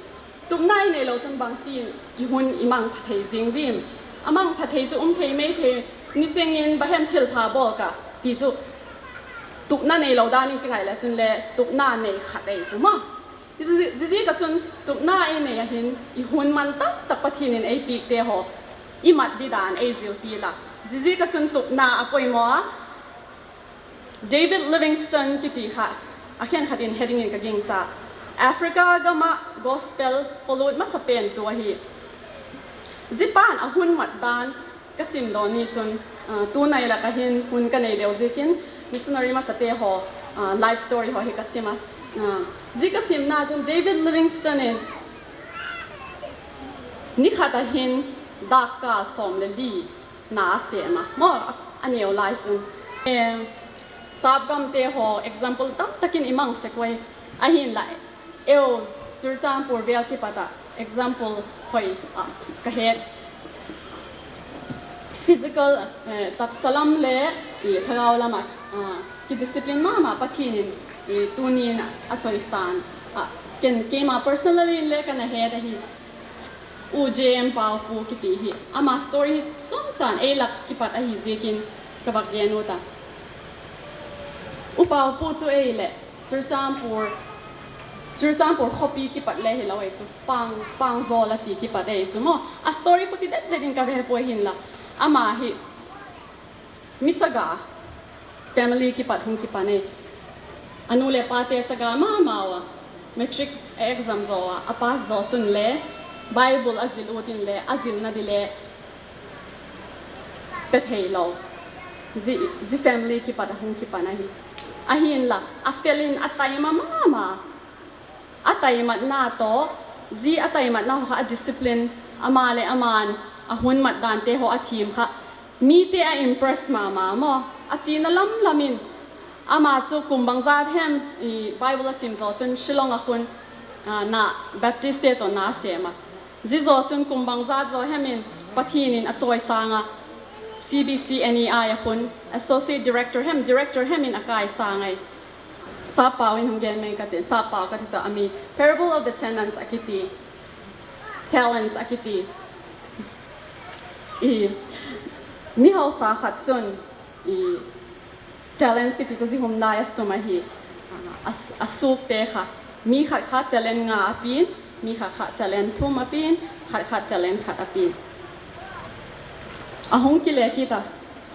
Tupna i neilo chun bangtin i hun i mangpha thei zing diam? A mangpha thei chu um thei mei thei, nicheng in bahem thilpha bawl ka ti chu tupna neilo dan in kingai le chun le tupna nei khat ei chu maw. Ziaziak ah chun tupna ei nei a hin i hun man tak tak Pathian in ei piakte haw i mat di dan ei zilpi la. Ziaziak ah chun tupna a poimaw a. David Livingstone kiti kha a khenkhat in he dingin ka gingcha. Africa gam ah gospel polut masa pen tu ahi. Zia pa'n a hun mat dan ka sim dawn ni chun, tunai lak ah hin hun ka nei deu ziakin missionary masate haw life story haw hi ka sim a. Zia ka simna chun David Livingstone in ni khat ah hin dâkkâl sawm le li na a sêm a maw, a neu lai chun. Sâpgamte haw example tamtak in i mang sek ui. Ahi'nla, eu Churachandpur vêl kipat ah example hoi ah ka het. Physical, taksa lam le thagau lam ah kidiscipline ma ma Pathian in tuni'n a chawisan ah, ken keima personally le ka na het ahi. U J M Paupu kiti hi ama story hi chungchâng ei lak kipat ahi ziakin ka vak gen u ta. U Paupu chu ei leh Churachandpur, Churachandpur khawpi kipat le hilo ei chu, Pang, Pangzawl a ti kipat ei chu maw. A story khuti det det in ka ve puai hinla, ama hi mi chaga family kipat hung kipan ei. A nu leh pate chaga ma mau a, matric a exam zaw a, a pass zaw chun le Bible a zil ut inle a zilna di le pe theilo. Zi, zi family kipat a hung kipan ahi. Ahinla, a fel in a taima ma ma. A taimatna tawh, zi a taimatna haw kha a discipline, ama leh ama'n a hun mat dante haw a thiam kha, mite a impress ma ma maw. A chiana lam lam in, ama chu kum bangzat hem, i Bible a sim zaw chun Shillong ah khun, a, na Baptistte tawh na a sêm a. Zia zaw chun kum bangzat zaw hem in Pathian in a chawisâng a, C B C N E I ah khun Associate Director hem, Director hem in a kaisâng ai. Sappau in hung gen mai ka tin, sappau ka ti chu a mi Parable of the Tenants a kiti, talents a kiti. I, mi hausa khat chun, i, talents kiti chu zia hun lai a sum ahi, a, a, a suakte kha. Mi khat kha talent nga a pia'n, mi khat kha talent thum a pia'n, khat kha talent khat a pia'n. A hung kile kit a,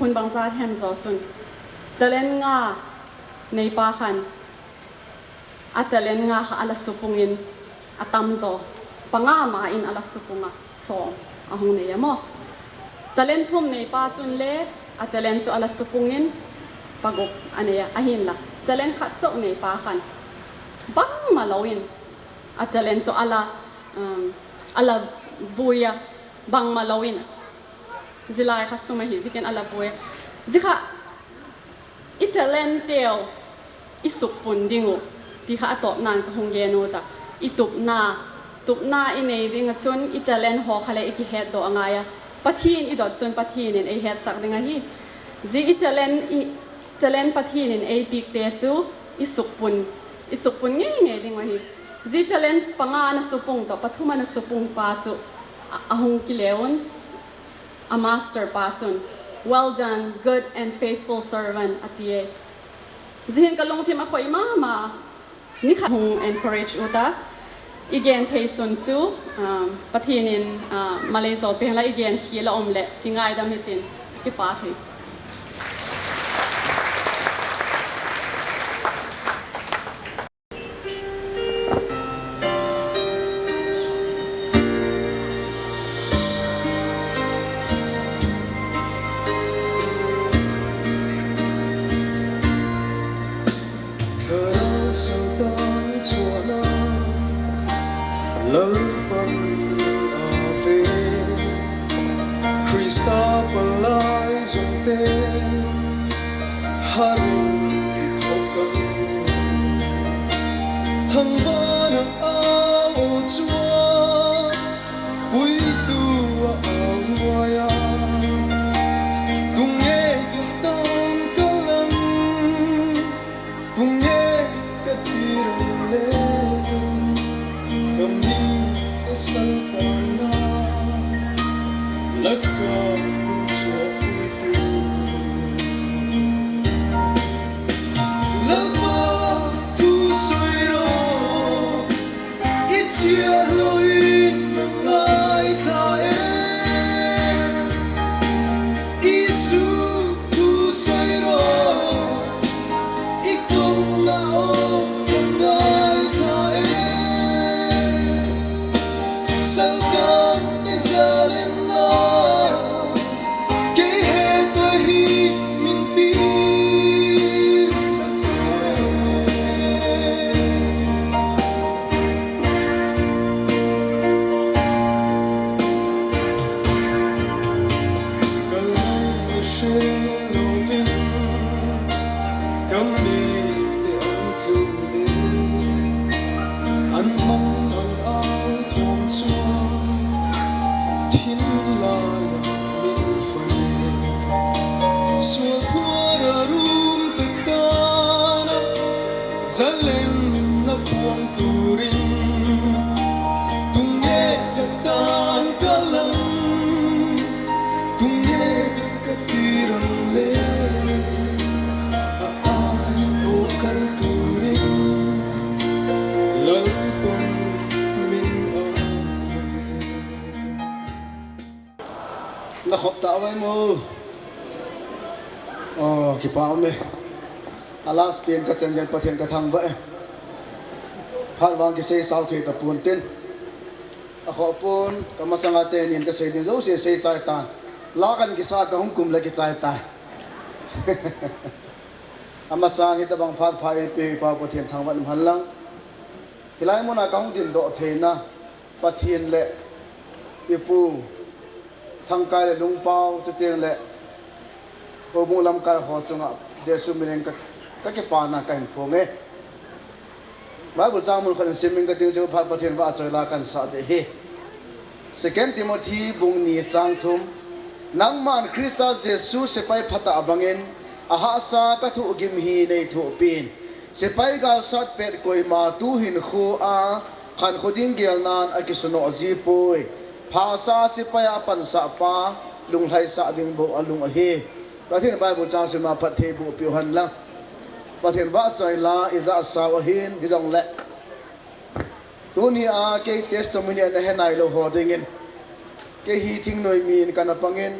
hun bangzat hem zaw chun, talent nga neipa khan a talent nga kha a la supung in, a tam zaw, panga ma in a la supung a, sawm a hung nei a maw. Talent thum neipa chun le a talent chu a la supung in, pagup a nei a, ahinla talent khat chau neipa khan bangmalo in a talent chu a la, a la vui a, bangmalo in, zia lai kha sum ahi ziakin a la vui a. Zia kha i talentteu i sukpun ding uh ti kha a tawpna'n ka hung gen ut a. I tupna, tupna i nei ding ah chun i talent haw kha le i kihetdok a ngai a. Pathian i dot chun Pathian in ei hetsak ding ahi. Zia i talent, i talent Pathian in ei piakte chu i sukpun, i sukpun ngei ngei ding uh ahi. Zia talent panga na supung tawh pathum a na supung pa chu a, a hung kile un, a master pa chun, Well done, good and faithful servant, a ti e. Zia hin ka lungthim a khoi ma ma. Ni khat hung encourage ut a, i gen thei sun chu, Pathian in malei zaw pe hen la, i gen khial a um leh kingaidam hitin, kipâk hi. Thlarau Satan chuan a, Lalpa'n a ve, Krista palai zungte, har in i thawk ang. Thangvâna au chuan, puitu a au ruai a, tunge ka tan ka lang, tunge ka ti rang le, ka mi ka saltanna, la ka min chhuak puitu. Lalpa thu sawi rawh, i chial lo in na ngaithla e. Isu thu sawi rawh, i kona aw ka ngaithla e. Saltan i zal in a, kei het ahi min ti ta che. Ka lei le hre lovin, ka mite an tlu ding, an mang an au thawm chuan, thin lai min fale. Sual phuar a rum pe tan a, zalenna puang turin, tunge ka tan ka lang, tunge ka ti rang le, a ai ko kal turin, Lalpa'n min a ve. Na khop ta vai maw. Aw, kipak um e. A last pen ka chen zen Pathian ka thangvâ e. Phat vang kisei sau thei ta pua'n tin, a khawp pua'n, ka masang a te nin ka sei ding zosia sei chai ta'n. La kan kisa ka hung kum le kichai ta. A masang hi tabang phat pha ei pe Pa Pathian thangvât um hen lang. Hilai mun a ka hung dingdok theina Pathian leh i pu Thangkai leh Lungpau chutiang leh houbung lamkai haw chung ah Jesu min in ka, ka kipâkna ka hin phuang e. Bible châng mun khat in sim ing ka, tichun phat Pathian vahchoi la kan sa ding hi. Second Timothy bung ni châng thum, Nangma'n Khrista Jesu sepai phat ah bangin, a hahsa ka thuak gim hi nei thuakpi'n, sepai gâlsat pet koima tu hinkhua a khankhua ding gêlna'n a kisunaw zi puai. Phasa sepai ah a pansakpa, lunglhaisah ding bou a lung ahi. Pathian Bible châng sim a phat thei bûk piu hen lang. Pathian vahchoi la i za sau ahi'n, hijongleh tuni a kei testimony a na he nailo haw dingin, kei hi thingnoi mi in ka na pang in,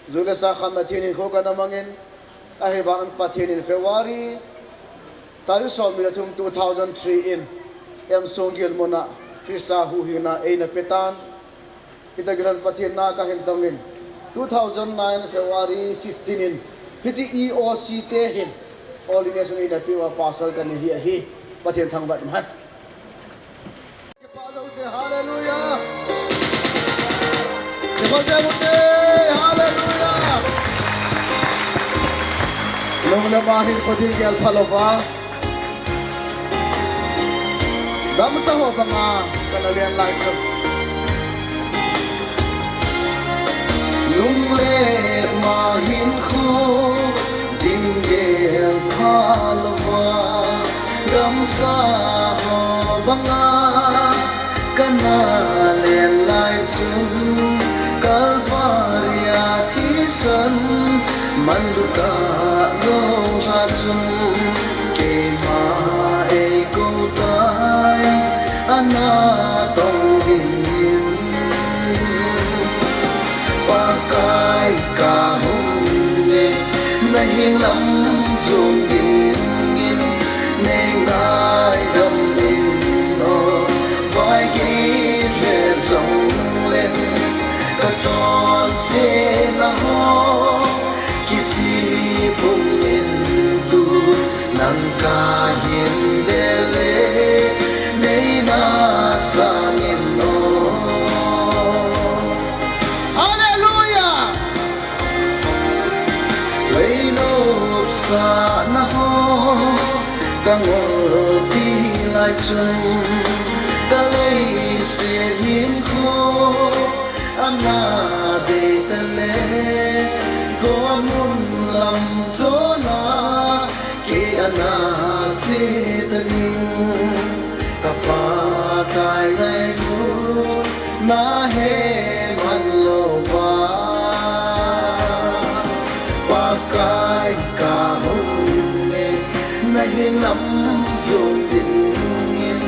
zu le sa khamna thiangtho ka na mang in, ahivangin Pathian in February tarik sawmni le thum two thousand three in Emsung gil mun ah Khrista huhingna ei na pe ta'n. Hita gil in Pathian na ka hin tong in, two thousand nine February fifteen in hiche EOCte hin ordination ei na piu a pastor ka nei hi ahi. Pathian thangvât um hen. Kipak zosia, hallelujah. Kipak zosia, hallelujah. Lunglam a hinkhua ding gêl phalo a, damsa haw bang a ka na len lai chu, lunglam a hinkhua ding gêl phalo a, damsa haw bang a ka na len lai chun, Kalvari a thisan manlu talo ha chun, keima ei ko tai, a na tong dingin. Pakai ka hung e, na hinlam zuan dingin, nei ngaidam in aw, vai git le zong leng, ka chawnsena haw kisi pum in, tu nang ka hin bel le, nei na sâng in aw. Hallelujah! Lei nopsakna haw ka ngolpi lai chun, ka lei siat hinkhua a na bei ta le, gawtmun lam zawn a kei a na chia ta ding, ka Pakai ngailutna he man lo va. Pakai ka hung e, na hinlam zuan dingin,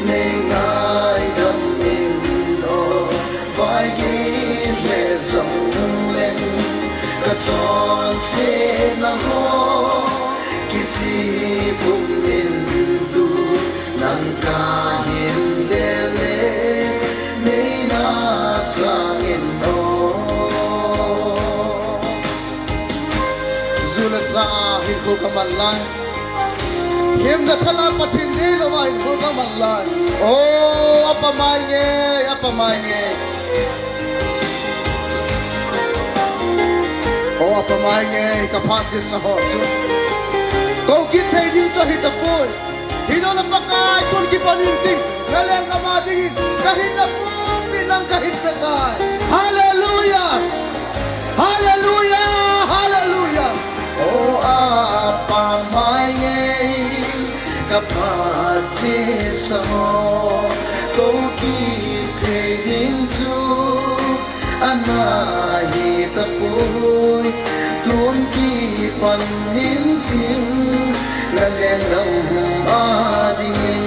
nei ngaidam in aw, vai git le zong leng, ka chawnsena haw kisi pum in, tu nang ka hin bel le, nei na sâng in aw. Zu le sa hinkhua ka man lai, himna thal a Pathian dei lo a hinkhua ka man lai, aw, a pamai ngei, a pamai ngei. Aw, a pamai ngei, ka phat chiasa haw chu ko kit thei ding chu ahi ta puai. Hijongle Pakai, tun kipan in tin, na lenggam a dingin ka hinna pumpi nang ka hin pe tai. Hallelujah! Hallelujah! Hallelujah! Aw, a pamai ngei, ka phat chiasa haw ko kit thei ding chu a na hi ta puai. Tun kipan in tin, na lenggam a dingin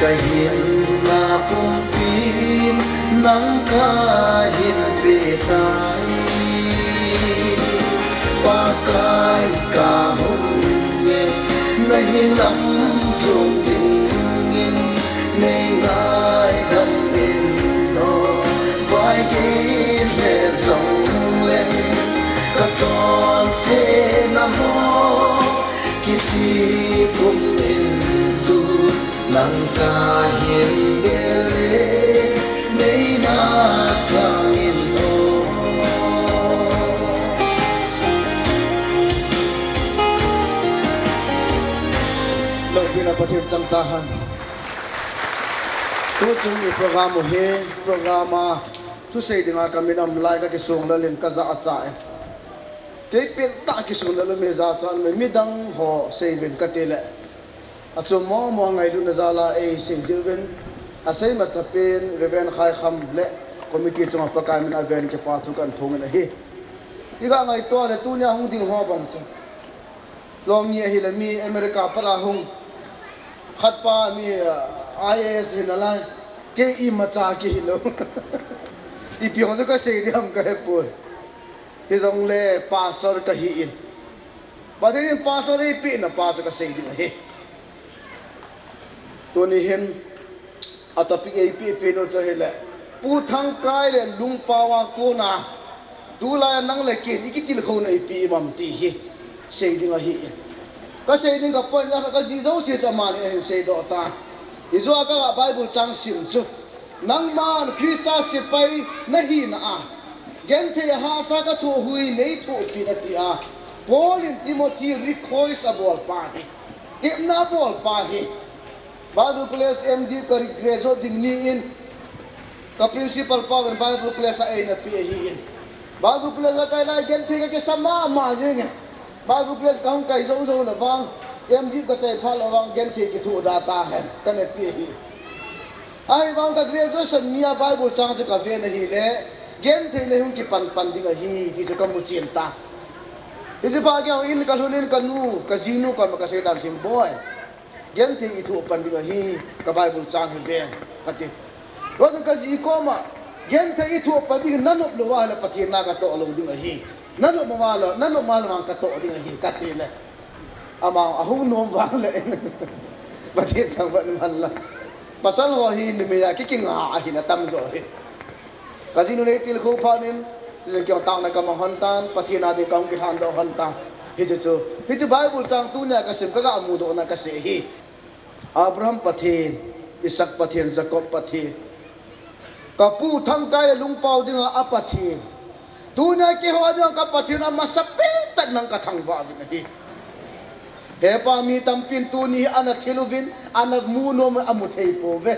ka hinna pumpi nang ka hin pe tai. Pakai ka hung e, na hinlam zuan dingin, nei ngaidam in aw, vai git le zong leng, ka Sena haw, kisi pum in tu, nang ka hin bel le, nei na sâng in aw. Lopina Pathian chang ta hen. Tuchung i program uh hi, program a thusei ding a ka min um lai ka kisuang lel in ka za a cha e. Kei pen tah kisuang lel um hi, za chan mi, midang haw sei vin ka ti leh, a chuam maw maw ngailutna jal a ei sei ziau vin, a sei macha pen Reverend Khaikham leh committee chung ah Pakai min a ven kipakthu kan phung in ahi. I ka ngaitua leh tuni a hung ding haw bang chu, lawng ngi ahileh mi America pat a hung, khat pa mi, ah, I A S hi nalai, kei i macha ki hilo. I piang chu ka sei diam ka he puai. Hijongle pastor ka hi in, Pathian in pastor ei piakna pa chu ka sei ding ahi. Tuni hin a topic ei piak piak nu chu hileh, Pu Thangkai leh Lungpau a kuan a, tulai a nang leh ken i kitilkhouna i pi i mam ti hi sei ding ahi. Ka sei ding ka point a ka zi zosia chu ama'n a hin seidaw ta. I zua ka Bible châng sim chu, nangma'n Khrista sipai na hina a, genthei a hasa ka thuahui nei thuapi na ti a, Paul in Timothy request a bawl pa hi, tepna a bawl pa hi. Bible College M.Div ka graduate ding ni in, ka principal pa in Bible College a ei na pia ahi in, Bible College ka kai lai genthei ka kisa ma ma zing e. Bible College ka hung kai zo zo leh vang, M.Div ka chai phat leh vang genthei kithuak da ta hen ka na ti ahi. Ahivang ka graduation ni a Bible châng chu ka ven ahileh, genthei lei hung kipan pan ding ahi ti chu ka mu chian ta. Hichephat kiang in ka lhun in ka nu, ka zinu kawm ah ka sei dan thing, Bawi, genthei i thuak pan ding ahi, ka Bible châng hi ven, ka ti. Ruatin ka zi kawm ah, genthei i thuak pan ding na nop lo a leh Pathian na ka tawh lo ding ahi. Na nop ma lo, na nop ma lo vang ka tawh ding ahi, ka ti leh, ama a hung nuam vang leh, Pathian thangvâk man la. Pasal haw hi numei a ki kinga ahi na tam zaw hi. Ka zinu lei tilkho phat in, tichun kiang tâkna ka mang hon ta'n, Pathian â ding ka hung kilhândaw hon ta. Hichu chu, hichu Bible châng tuni a ka sim ka ga mudokna ka sei hi. Abraham Pathian, Isak Pathian, Jakob Pathian, ka pu Thangkai leh Lungpau ding a a Pathian, tuni a keihaw ding a ka Pathian a masa pen tak nang ka thangvâk ding ahi. Hepa, mi tampi'n tuni hi a na thil uvin, a na mu nuam a mu thei puau ve.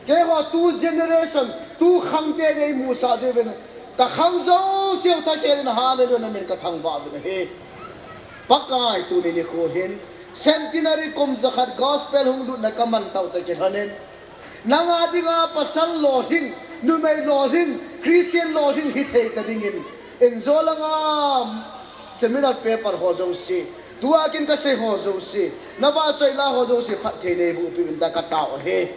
Keihaw tu generation, tu khangte nei musak ziu in, ka khang zosiau thakhel in, Hallelujah, na min ka thangvâk ding ahi. Pakai, tuni nikhua hin Centenary kum za khat gospel hung lutna ka man tau tak i hlan in, nang â ding a pasal lawlhing, numei lawlhing, Christian lawlhing hi thei ta dingin, in zaw lang a seminar paper haw zosia, tu a kin ka sei haw zosia, na va choi la haw zosia phat thei nei bu pi in ta ka tau ahi.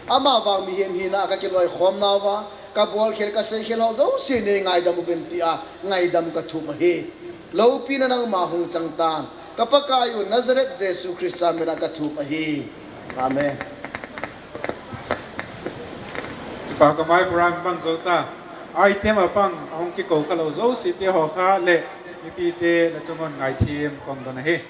Ama vang mihem hina ka kilawikhawmnau a, ka bawlkhel ka seikhel haw zosia nei ngaidam uvin ti a ngaidam ka thum ahi. Lopina nangma hung chang ta'n, ka Pakai u Nazareth Jesu Khrista min a ka thum ahi. Amen. Kipak a mai program bang zo ta, item a pang a hung kiko kha lo zosiate haw kha leh mipite la chung un ngaithiam ka hung don ahi.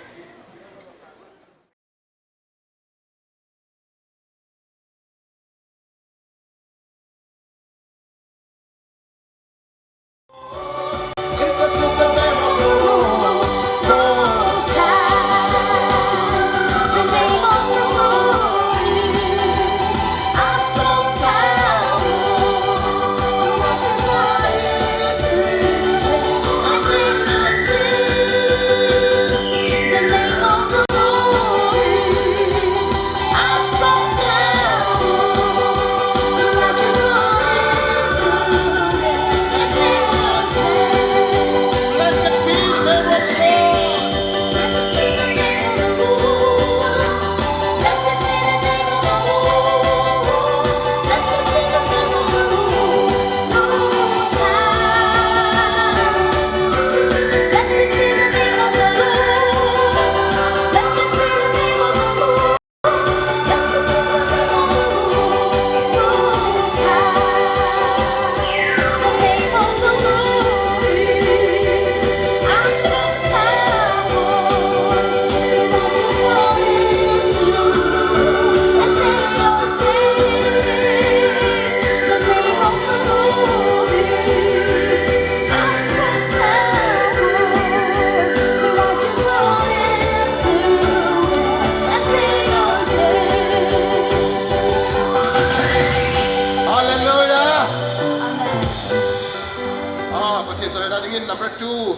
Number two.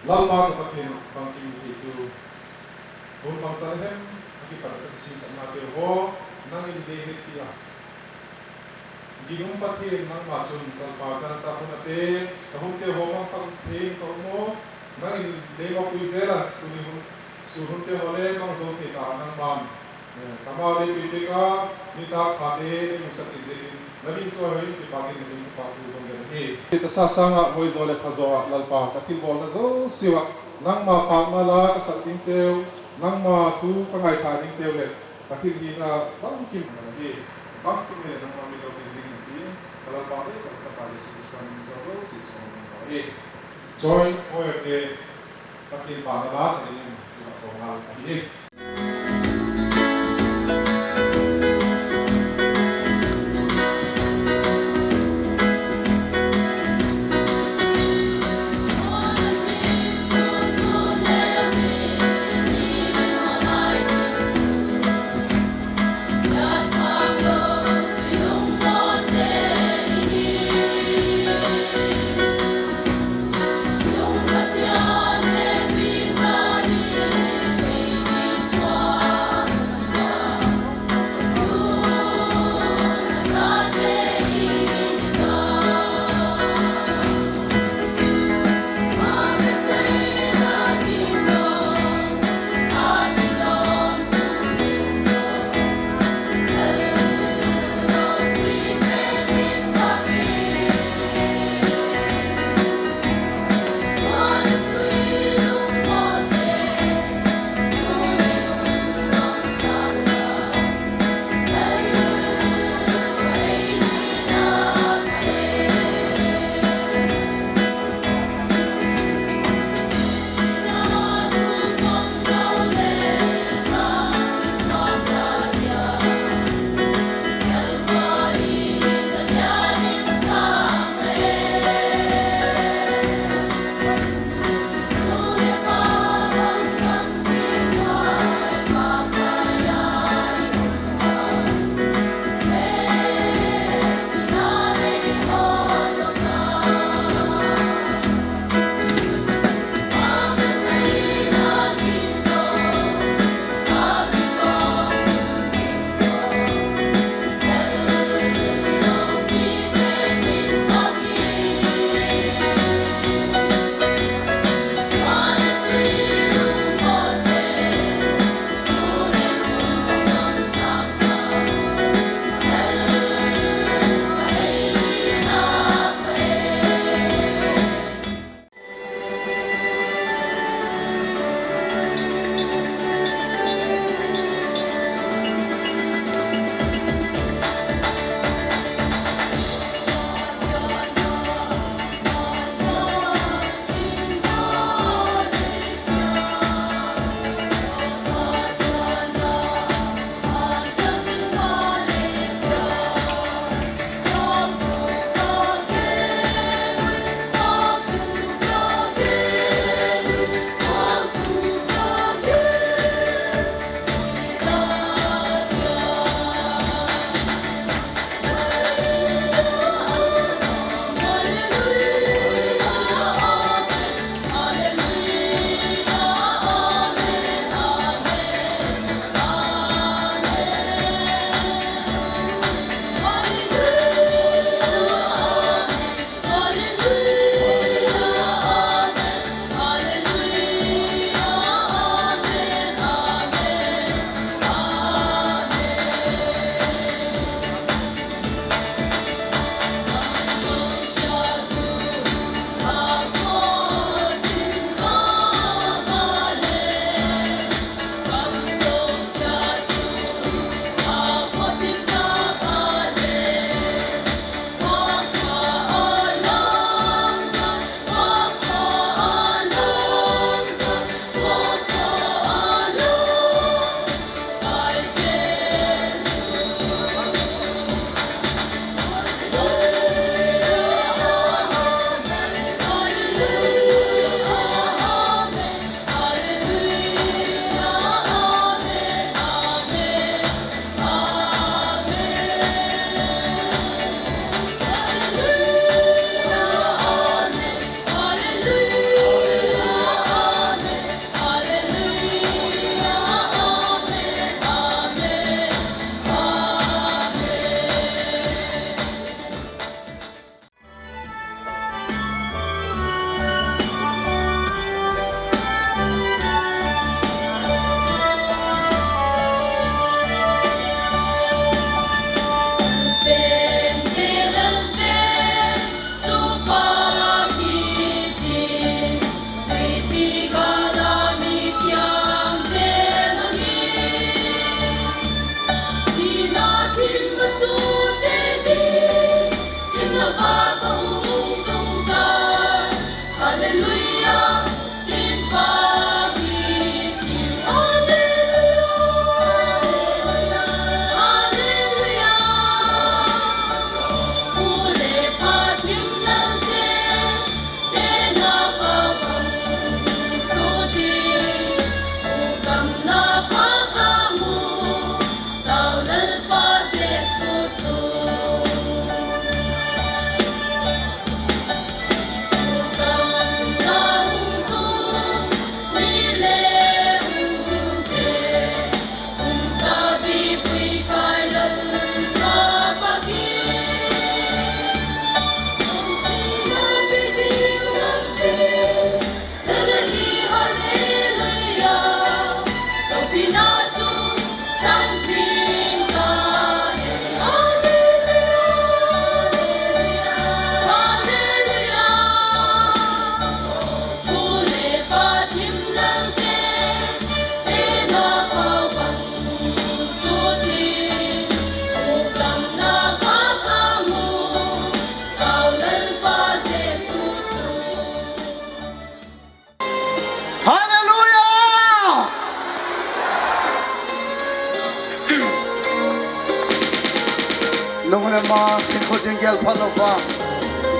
Lalpa ka Pathian, bangkim hi chu hun bangzat hem a kipat a ka kisingsaknateu haw nang in lei hetpi a, ginum Pathian nangma chun Lalpa, zan tak hun a te ka hunte haw bang tak thei in ka um a, nang in lei mapui zel a, tuni hun, sûn hunte haw le bang zo thei ta nangma'n, eh, ka mau lei pui pek a, nitâk phate lei musak i ziakin la min chawi hoi in kipâk in la min pâk thu ka gen ahi. Tasâng sâng ah hoi zaw leh pha zaw ah Lalpa ka thilbawlna zosiau ah nangma pâkna la ka sak dingteu, nangma thu ka ngaithâk dingteu leh ka thilhina bangkim ahi, bangkim hileh nangma min lo ding ding ahi, ka Lalpa leh ka Chapa Jesu Khrista min in ka zosia chu ka hung ding ahi. Joint choirte Pathian pâkna la sak dingin ka ko ngal ahi.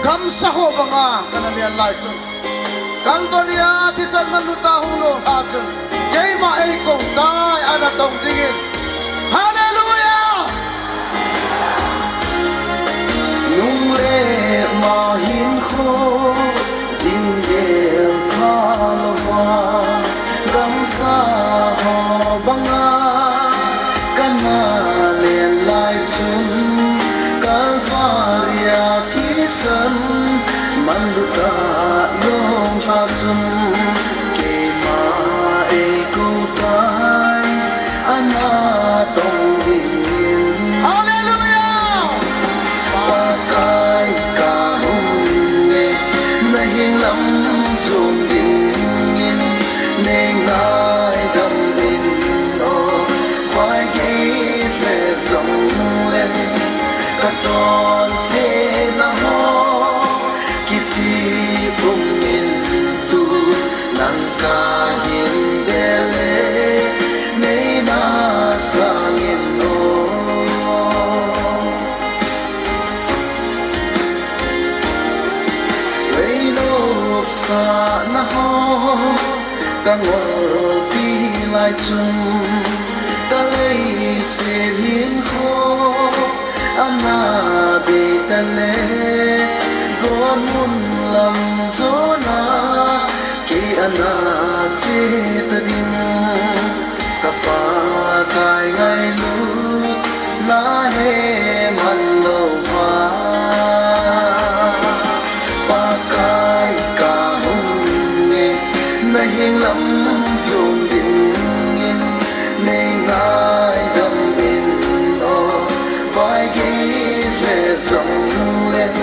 Damsa haw bang a ka na len lai chun, Kalvari a thisan manlu ta hung lawng kha chun, keima ei ko tai a na tong dingin. Halleluia! Nung le ma hinkhua ding gel pha lo va, damsa haw bang a ka na len lai chun, Kalvari a thisan manlu ta lawng kha chun, keima ei ko tai a na tong dingin. Halleluia! Pakai ka hung e, na hing lam zuan dingin, nei ngaidam in aw. Vai gei le zong leng, ka chawnsetna haw kisi pum in, tu nang ka hin bel le, nei na sâng in aw. Lei nopsakna haw ka ngolpi lai chun, ka lei siat hinkhua a na bei ta le, gawtmun lam zawn a kei a na chia ta ding. Ka Pakai ngailutna he man lo va, Pakai ka hung e, na hing lam zuan dingin, nei ngaidam in aw. Vai gei le zong leng,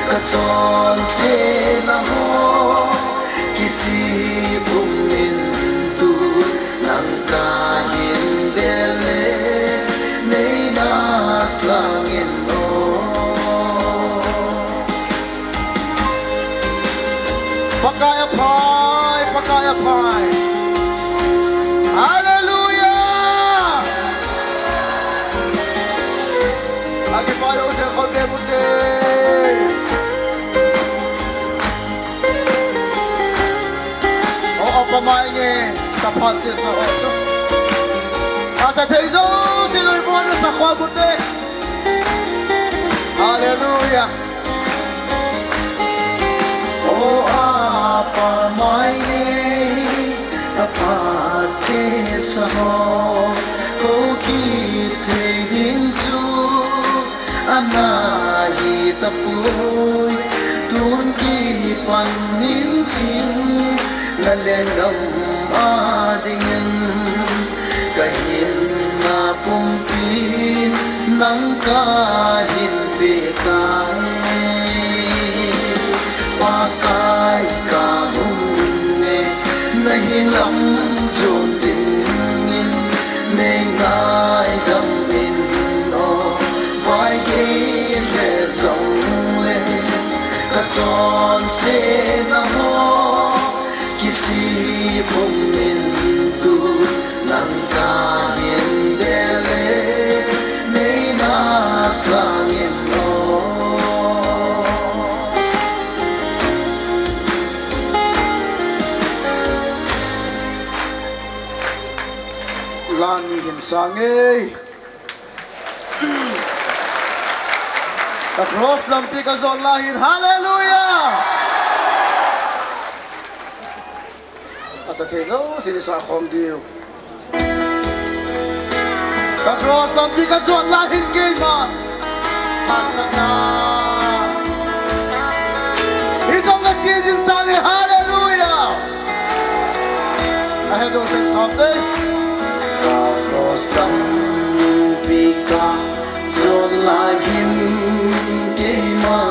ka chawnsetna haw kisi pum in, tu nang ka hin bel le, nei na sâng in aw. Pakai a phai, Pakai a phai. Halleluia! A kipak lo se khawm bek u te. Aw, a pa mai nge, ka phat chiasa haw chu, a sa thei zosia lui buan a sa khawm u te. Halleluia. Aw, a pa mai nge, ka phat chiasa haw, ko kit thei ding chu a na hi ta puai. Tun kipan in tin, na lenggam â dingin ka hinna pumpi nang ka hin pe tai. Pakai ka hung e, na hing lam zuan dingin, nei ngaidam in aw. Vai gei le zong leng, ka chawnsetna haw kisi pum in, tu nang ka hin bel le, nei na sâng in aw. Lan ni hin sâng ei. Ka cross lampi ka zawt lai hin, halleluia! A sa thei zosia ni sa khawm diu. Ka cross lampi ka zawt lai hin keima hâsatna hi zong ka chia zing ta ni, halleluia! A he zosia sawmte. Ka cross lampi ka zawt lai hin keima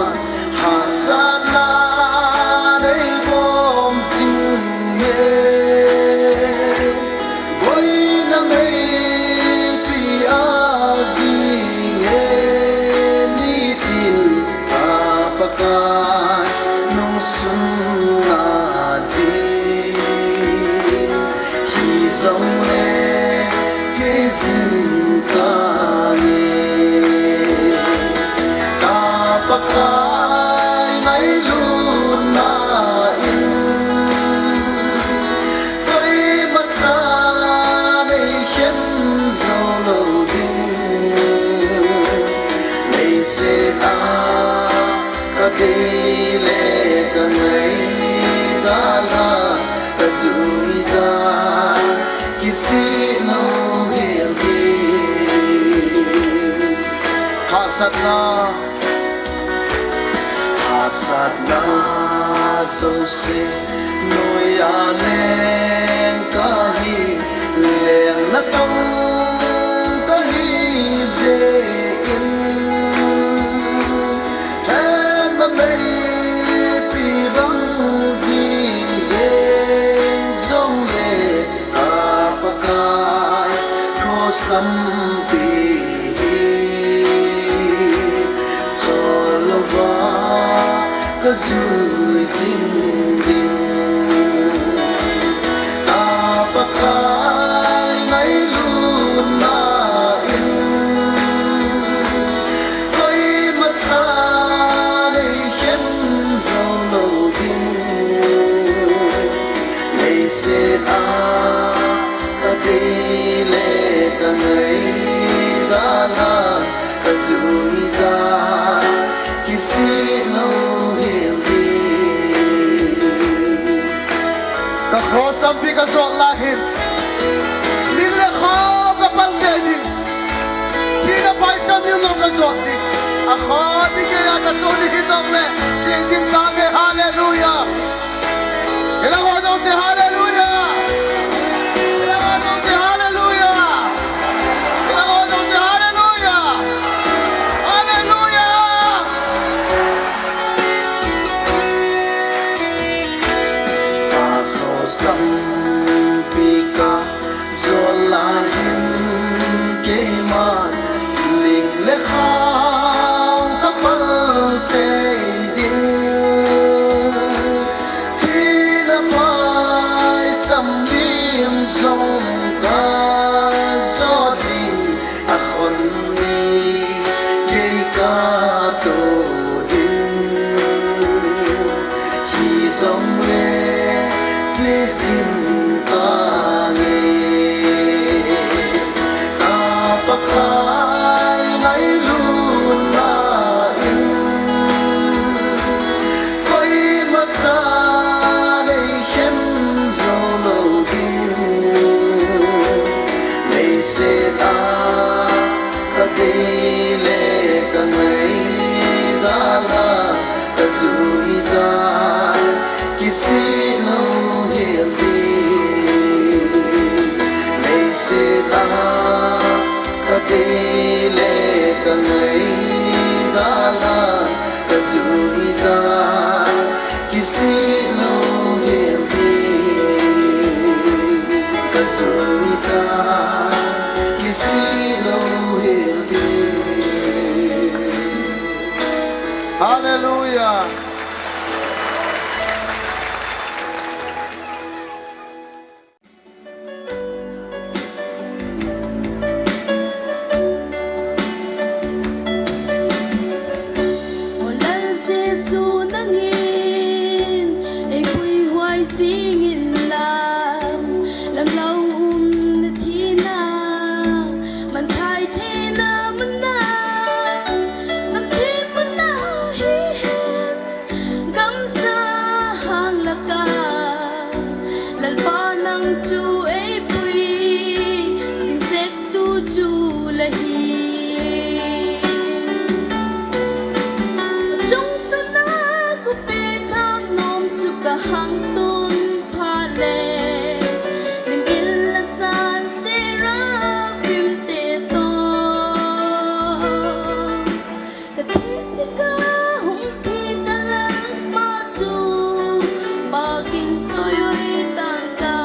hâsatna nei bawm zing e. Buaina meipi a zing e, nitin a Pakai nung sun a di hi zong le chia zing ta e. Ka Pakai ngailutna in, koima chan ei khen zo lo ding. Leiset a ka dei le ka ngai dan a ka zui dan, kisik lo hial ding. Hahsatna, hahsatna zosia nuai a leng ka hi, lengna tawng ka hi zia in, hemna meipi bang zing zing zong le, a Pakai, cross lampi hi chawl lo va ka zui zing ding. A Pakai, ngailutna in, koima chan ei khen zo lo ding. Leiset a ka dei le ka ngai dan a ka zui dan, kisik lo hial ding. Ka cross lampi ka zawt lai hin, ling le khau ka pal tei ding. Thina phaicham lim lo ka zawt ding. A khawpi kei a ka tu ding hi zawk leh, chia zing ta nge, halleluia. Hileh haw zosia halleluia. Hileh haw zosia halleluia. Hileh haw zosia halleluia. Halleluia. A cross lampi ka zawt lai hin, keima'n ling le khau ka pal tei ding. Thina phaicham lim zong ka zawt ding, a khon ni kei ka tu ding. Hi zong le chia zing ta nge, a Pakai, ngailutna in, koima chan ei khen zo lo ding. Leiset a ka dei le ka ngai dan a ka zui dan, kisik lo hial ding. Leiset a ka dei le ka ngai dan a ka zui dan, kisik lo hial ding. Ka zui dan, kisik lo hial ding. Halleluia. Aw Lal Jesu, nang in ei puihuai zing inla, lamlo umna thina, mangthai theina mun a, gamthip mun a hi hen, gamsa hang lak a, Lalpa nang chu ei pui zing sektu chu la hi. Chungsan a khawpi thak nuam chu ka hang tun phat le, lim in la san Seraphimte tawh ka thi sik a hung thi ta, Lalpa chu pâk in chawi ui tang ka.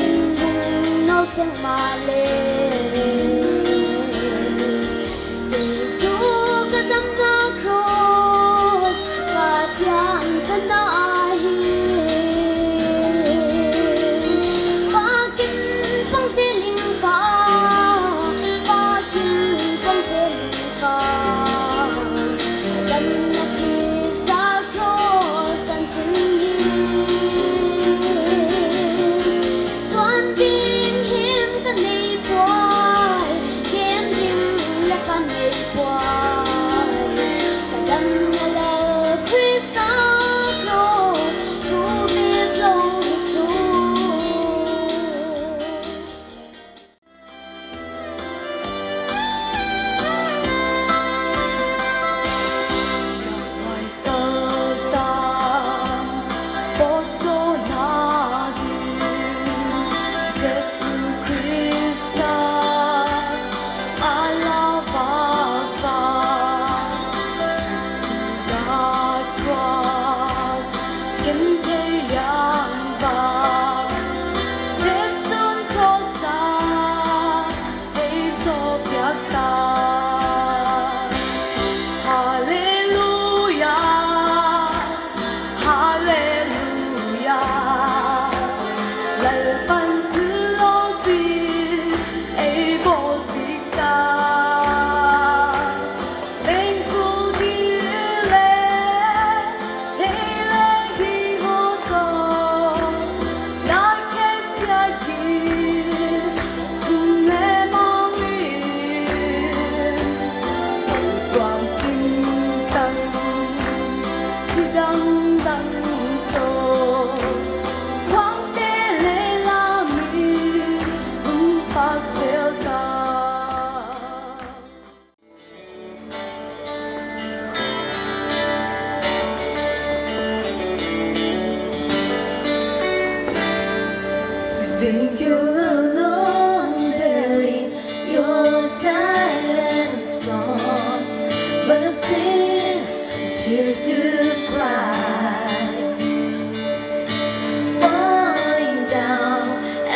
in hung nol sek maleh, kei chu ka damna cross ka thiangthanna ahi. Vâk in pang zel ing ka, vâk in pang zel ing ka, ka damna Khrista cross chanchin hi. Suan ding him ka nei puai, gen ding le ka nei puai, ka damna Lal Khrista cross thu bep lo hi chu. Satan pawtdawna ding Jesu Khrista a la vâk vâk, sukbuaina thuak genthei liang vâk, Jesu'n cross ah ei zawpiak ta. Halleluia, halleluia, Lalpa'n thil lopi ei bawlpiak ta. Lengkul ding le thei le ding haw tawh, na khe chia ki thum le mau in, tuam tin tan chi dang dang tawh, wangte le lam in hun pâk zel ta. Sing you alone, bearing your silent storm, but of sin, tears you cry. Falling down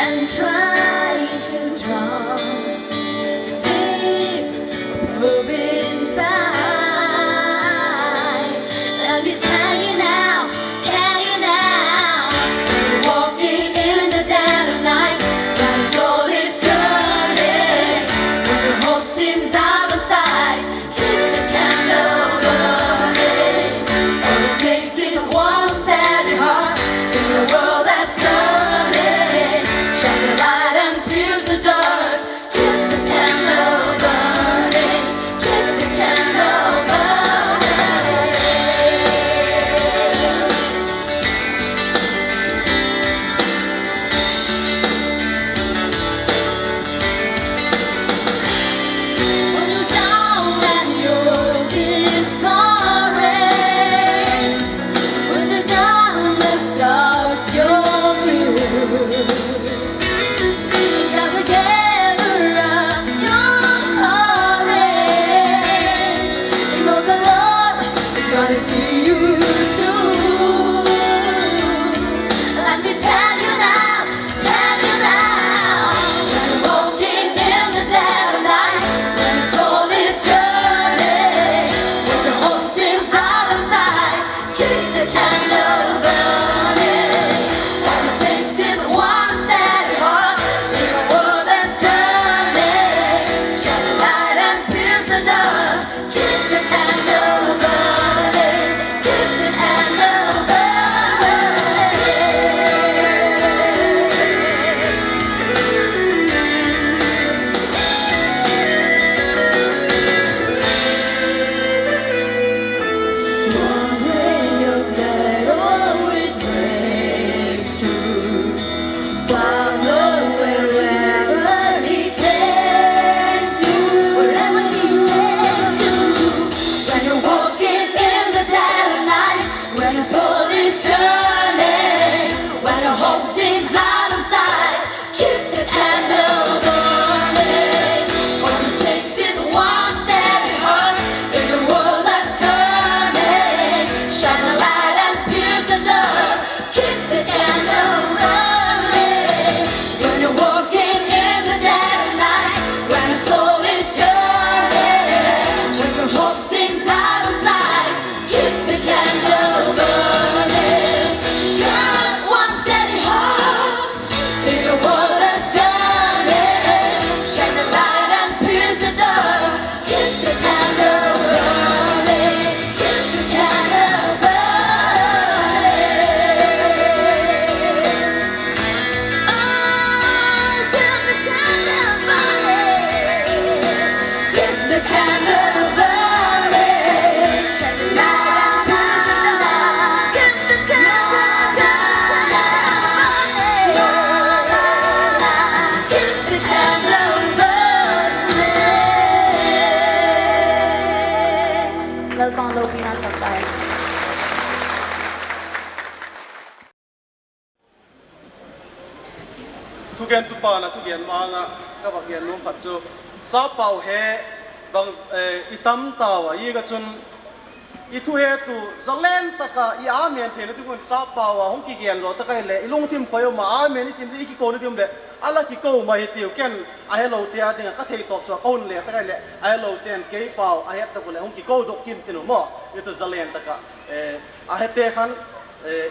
and trying to drown. Deep, move inside. Let me tell you now, tell you now. We're walking in the dead of night. My soul is turning. When your hope seems out of sight, keep the candle burning. All it takes is a warm, steady heart in a world that's turning. Shine your light and pierce the dark. Keep the candle burning. Keep the candle burning. When you're down and you're discouraged, when the darkness clouds your view, gather together as your courage. Know the Lord is gonna see you through. Let me tell you now, tell you now, when you're walking in the dead of night, when your soul is turning, when your hope seems out of sight, keep the candle burning. All it takes is one Thugentupa'n a thugen ma-âng ah ka va gen nuam khat chu, sappau he bang, i tam tau a, ziak ah chun i thuhetu zalen tak ah i amen theina ding un sappau a hung kigen zaw tak ahileh i lungthim khoi um a, amen i tin i kikona ding um leh a la kiko mai hi tiu. Ken a helote â ding ah ka theitawp sua ka hun le tak ahileh a helote'n kei pau a het tak uh leh hung kikodok kin tin u maw. I chu zalen tak ah a hete khan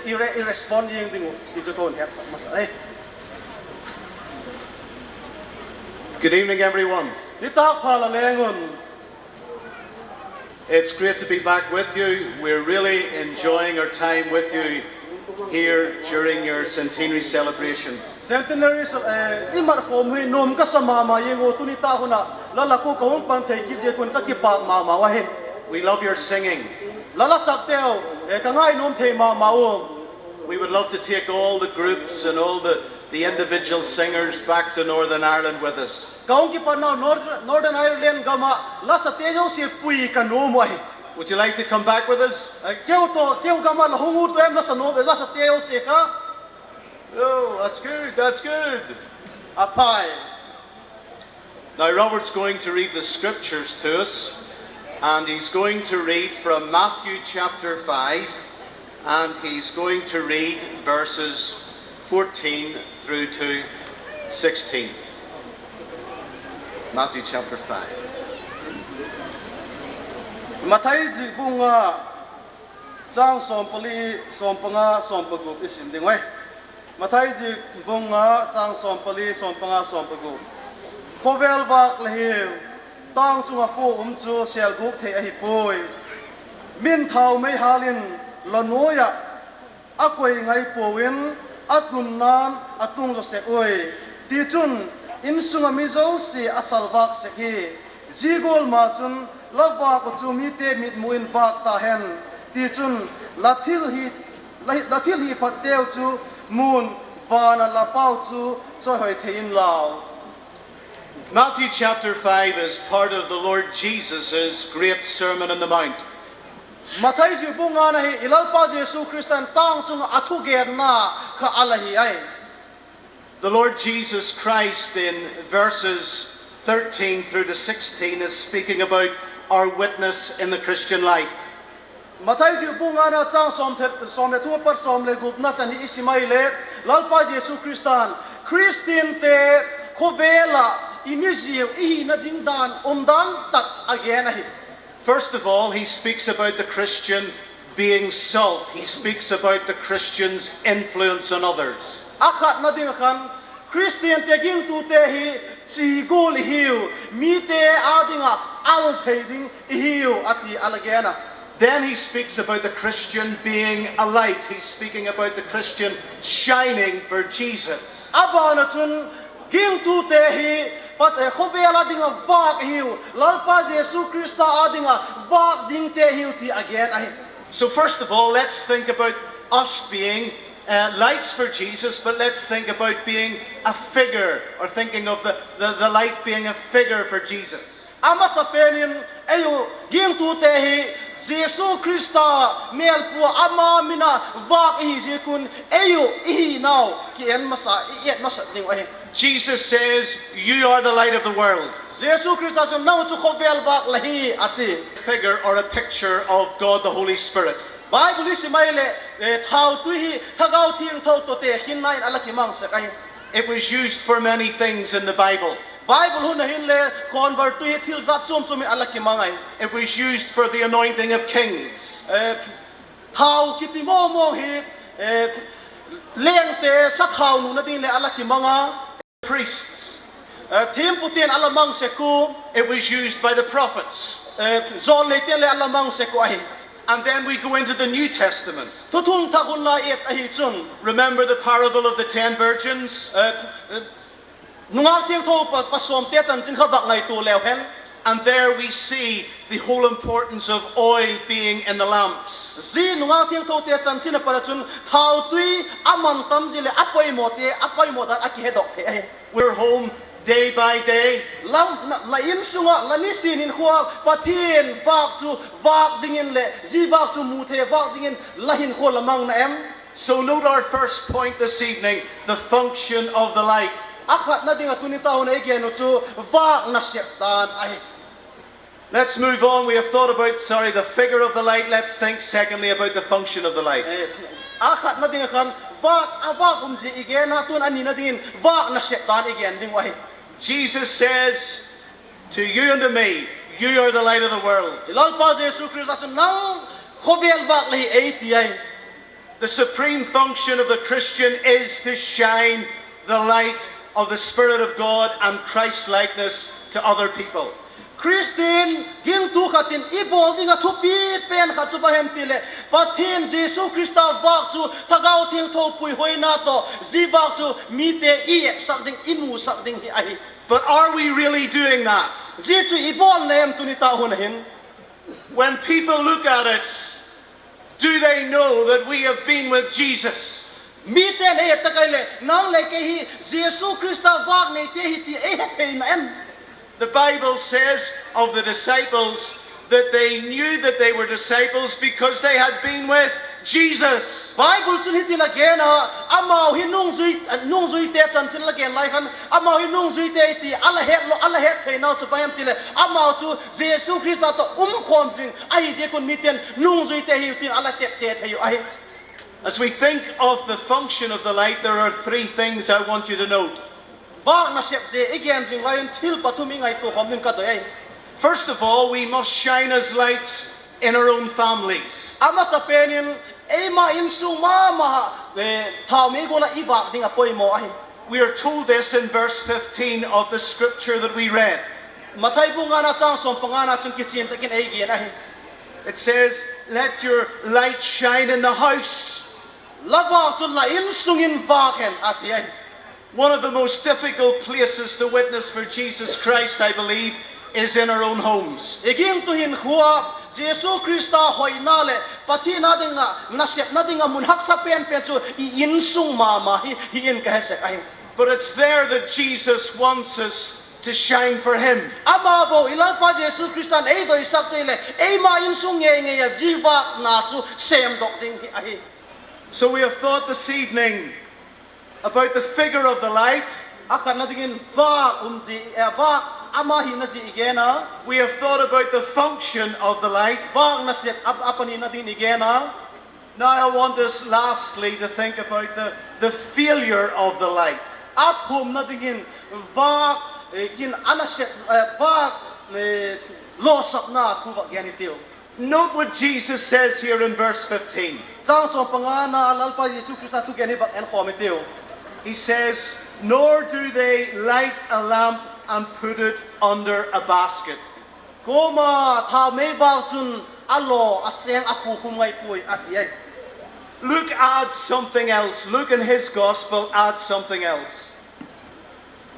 i re-, i respond ziang ding uh ti chu ka hun hetsak masa e. Good evening, everyone. Nitâk pha la leng un. It's great to be back with you. We're really enjoying our time with you here during your centenary celebration. Centenary, i mat khawm hi nuam ka sa ma ma ziang u, tuni tâk hun ah la lak ua ka hung pan thei kit ziak un ka kipâk ma mau ahi. We love your singing. La la sakteu ka ngainuam thei ma ma u. We would love to take all the groups and all the, the individual singers back to Northern Ireland with us. Ka hung kipatnau North-, Northern Ireland gam ah la sate zosia pui ka nuam u ahi. Would you like to come back with us? Keu tawh, keu gam ah la hung ut em la sa nuam, la sate zosia kha? Oh, that's good, that's good. A phai. Now, Robert's going to read the scriptures to us, and he's going to read from Matthew chapter five, and he's going to read verses fourteen through to sixteen. Matthew chapter five. Mathai zik bung nga, châng sawm pali, sawm panga, sawm pagup i sim ding uh e. Mathai zik bung nga, châng sawm pali, sawm panga, sawm pagup. Khawvel vâk la hiu, tâng chung ah khua um chu sêlgûk thei ahi puai. Min thau mei hâl in la nuai ah a koi ngai puau in, a tunna'n a tung zaw sek ui. Tichun, insung ah mi zosia a salvâk sek hi. Zia gual ma chun la vâk uh chu mite mitmu in vâk ta hen. Tichun, la thil hi, la thil hi phatteu chu mu'n, van ah la Pau chu chawihoi thei inlau. Matthew chapter five is part of the Lord Jesus's great Sermon on the Mount. Mathai zik bung nga na hi i Lalpa Jesu Khrista'n tâng chung ah a thugenna kha a la hi ahi. The Lord Jesus Christ in verses thirteen through to sixteen is speaking about our witness in the Christian life. Mathai zik bung nga na châng sawm, sawm leh thum apat sawm leh gupna chan hi i sim ahileh, Lalpa Jesu Khrista'n Khristiante khawvel ah i miziau i hina ding dan, umdan tak a gen ahi. First of all, he speaks about the Christian being salt. He speaks about the Christian's influence on others. A khatna ding ah khan, Khristiante gingtute hi chi gual i hiu, mite â ding ah al thei ding i hiu a ti a la gen a. Then he speaks about the Christian being a light. He's speaking about the Christian shining for Jesus. A ban ah chun gingtute hi pat, khawvel â ding ah vâk i hiu, Lalpa Jesu Khrista â ding ah vâk dingte hiu ti a gen ahi. So first of all, let's think about us being, uh, lights for Jesus, but let's think about being a figure, or thinking of the, the, the light being a figure for Jesus. A masa pen in, ei u gingtute hi Jesu Khrista mêlpua ama min a vâk i hi ziak un, ei u i hinau ki en masa, i et masat ding uh ahi. Jesus says, You are the light of the world. Jesu Khrista chun, Nang chu khawvel vâk la hi, a ti. Figure or a picture of God the Holy Spirit. Bible i sim ahileh, thautui hi Thagau Thiangtho tawh tekhinna in a la kimang sek ahi. It was used for many things in the Bible. Bible hun ah hinle khawvel tui hi thil zat chuam chuam in a la kimang ahi. It was used for the anointing of kings. Thau kiti mawngmawng hi lengte sathau nuna ding leh a la kimang a. Priests. Thiampute'n a la mang sek u. It was used by the prophets. Jawlneite'n le a la mang sek uh ahi. And then we go into the New Testament. Thuthung Thak hun la et ahi chun, remember the parable of the ten virgins? Nungak thiangtho pa, pa sawmte chanchin kha vak ngaitua leu hen. And there we see the whole importance of oil being in the lamps. Zia nungak thiangthote chanchin a pat ah chun thautui a man tam zia leh a poimawte, a poimaw dan a kihedok thei ahi. We're home day by day. La insung ah, la nisin hinkhua Pathian vâk chu vâk dingin leh zia vâk chu mu thei vâk dingin la hinkhua la mang na em? So note our first point this evening, the function of the light. A khatna ding ah tuni ta hun a i gen uh chu vâk nasep dan ahi. Let's move on. We have thought about, sorry, the figure of the light. Let's think secondly about the function of the light. A khatna ding ah khan vâk, a vâk umzia i gen a, tun a nina dingin vâk nasep dan i gen ding uh ahi. Jesus says to you and to me, you are the light of the world. I Lalpa Jesu Khrista chun nang khawvel vâk la hi ei ti ahi. The supreme function of the Christian is to shine the light of the Spirit of God and Christ-likeness to other people. Khristian gingtu khat in i bawl ding ah thupi pen khat chu bang hem ti leh, Pathian Jesu Khrista vâk chu Thagau Thiangtho puihoina tawh, zia vâk chu mite i etsak ding, i musak ding hi ahi. But are we really doing that? Zia chu i bawl na em tuni ta hun a hin? When people look at us, do they know that we have been with Jesus? Mite'n ei et tak ai leh, nang leh kei hi Jesu Khrista vâk neite hi ti ei he thei na em? The Bible says of the disciples that they knew that they were disciples because they had been with Jesus. Bible chun hitin a gen a, amau hi nungzui, nungzuite chanchin la gen lai khan, amau hi nungzuite hi ti a la het lo, a la het theinau chu bang em ti leh, amau chu Jesu Khrista tawh um khawm zing ahi ziak un mite'n nungzuite hiu tin a la tepte thei uh ahi. As we think of the function of the light, there are three things I want you to note. Vâk nasep zia i gen zing lai in thil pathum i ngaitua khawm ding ka doi ahi. First of all, we must shine as lights in our own families. A masa pen in, eima insung ma ma ah, eh, thaumei gual ah i vâk ding a poimaw ahi. We are told this in verse fifteen of the scripture that we read. Mathai bung ngana châng sawm pangana chun kichian tak in ei gen ahi. It says, let your light shine in the house. La vâk chu la insung in vâk hen a ti ahi. One of the most difficult places to witness for Jesus Christ, I believe, is in our own homes. I gingtu hinkhua ah Jesu Khrista hoina leh Pathian â ding ah nasepna ding ah mun haksa pen pen chu i insung ma ma hi, hi in ka he sek ahi. But it's there that Jesus wants us to shine for him. Ama bo i Lalpa Jesu Khrista'n ei doisak chu hileh eima insung ngei ngei ah zia vâkna chu sêmdok ding hi ahi. So we have thought this evening about the figure of the light. A khatna dingin vâk um zi, eh, vâk ama hina zi i gen a. We have thought about the function of the light. Vâk nasep a, a panina dingin i gen a. Now I want us lastly to think about the, the failure of the light. A thumna dingin vâk, eh, kin a nasep, eh, vâk, eh, lawsapna thu vak gen i tiu. Note what Jesus says here in verse fifteen. Châng sawm pangana Lalpa Jesu Khrista thugen hi vak en khawm i tiu. He says, nor do they light a lamp and put it under a basket. Kuama thaumei vâk chun a law a seng a khukhum ngai puai a ti ahi. Luke adds something else. Luke in his gospel adds something else.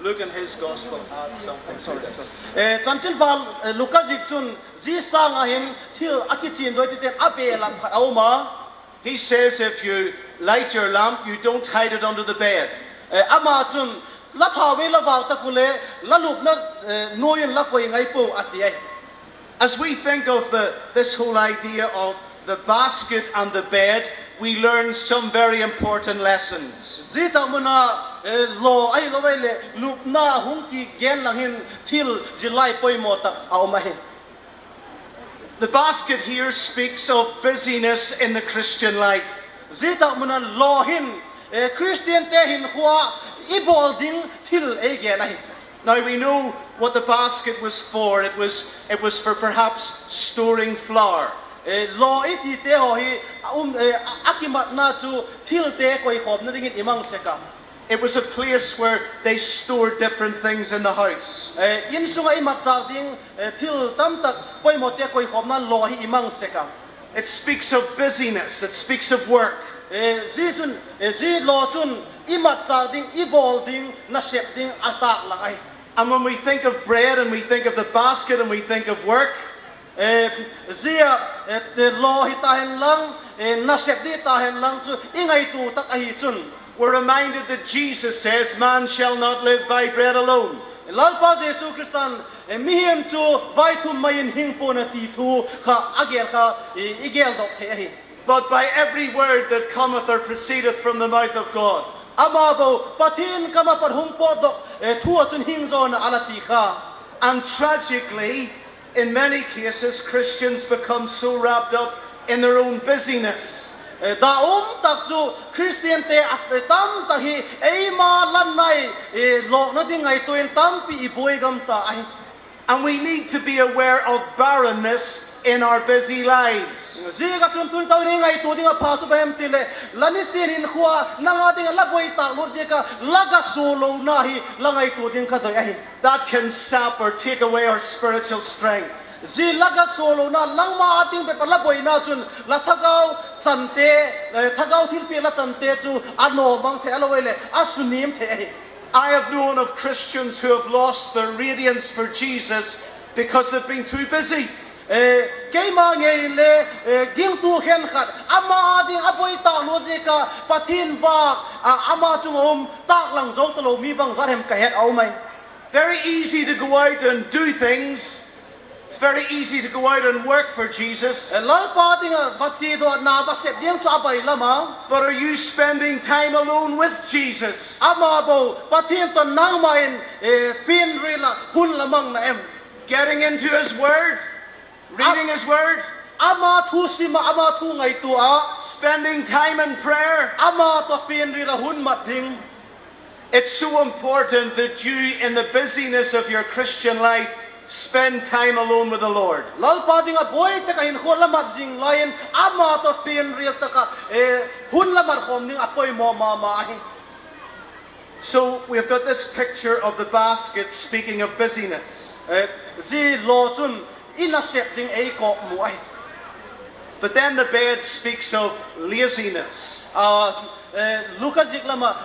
Luke in his gospel adds something. Sorry, sorry. Eh, chanchinpha, eh, Luka ziak chun zia sâng ah hin thil a kichian zaw titen a belap khat a um a. He says, if you light your lamp, you don't hide it under the bed. Eh, ama chun la thaumei la vâk tak u leh la lupna, eh, nuai in la koi ngai puau a ti ahi. As we think of the, this whole idea of the basket and the bed, we learn some very important lessons. Zia tak mun a, eh, law ahilo ai leh lupna hung kigen lang hin thil zillai poimaw tak a um ahi. The basket here speaks of busyness in the Christian life. Zia tak mun a law hin, eh, Khristiante hinkhua i bawl ding thil ei gen ahi. Now we know what the basket was for. It was, it was for perhaps storing flour. Eh, law i tite haw hi, a um, eh, a, a kimatna chu thilte koikhawmna dingin i mang sek a. It was a place where they stored different things in the house. Eh, insung ah i matchâk ding, eh, thil tamtak poimawte koikhawmna law hi i mang sek a. It speaks of busyness. It speaks of work. Eh, zia chun, eh, zia law chun i matchâk ding, i bawl ding, nasep ding a tâk lak ahi. And when we think of bread and we think of the basket and we think of work, zia, eh, law hi ta hen lang, eh, nasep di ta hen lang chu i ngaitua tak ahi chun, we're reminded that Jesus says, man shall not live by bread alone. Lalpa Jesu Khrista'n, eh, mihing chu vaithum mai in hing pua'n a ti thu kha a gen kha, i, i geldok thei ahi. But by every word that cometh or proceedeth from the mouth of God. Ama bo Pathian kam ah pat hung pawtdok thu ah chun hing zaw in a la ti kha. And tragically, in many cases, Christians become so wrapped up in their own busyness. Da um tak chu Khristiante a tamtak hi eima la nai lawkna ding ngaitua in tampi i buai gam ta ahi. And we need to be aware of barrenness in our busy lives. Ziak ah chun tuni tau in i ngaitua ding a pha chu bang hem ti leh, la nisin hinkhua a nang â ding ah la buai tâk lut ziak ah la ga sualona hi la ngaitua ding ka doi ahi. That can sap or take away our spiritual strength. Zia la ga sualona, nangma â ding bep ah la buaina chun la thagau chante, thagau thilpiak la chante chu a nawmang thei a, lo leh a suniam thei ahi. I have known of Christians who have lost their radiance for Jesus because they've been too busy. Keima ngei inle, gingtu khenkhat ama â ding a buai tâk lut ziak ah Pathian vâk ah ama chung ah um tâklang zo talo mi bangzat hem ka het a um ai. Very easy to go out and do things. It's very easy to go out and work for Jesus. Lalpa ding ah va chiaduatna va sep ding chu a bailam a. But are you spending time alone with Jesus? Ama bo Pathian tawh nangma in fianril ah hun la mang na em? Getting into his word, reading his word, ama thu sim ah, ama thu ngaitua ah, spending time in prayer, ama tawh fianril ah hun mat ding. It's so important that you, in the busyness of your Christian life, spend time alone with the Lord. Lalpa ding ah buai tak ah hinkhua la mat zing lai in ama tawh fianril tak ah hun la mat khawm ding a poimaw ma ma ahi. So we have got this picture of the basket, speaking of busyness. Zia law chun i nasep ding ei kawkmu ahi. But then the bed speaks of laziness. Luka zik lam ah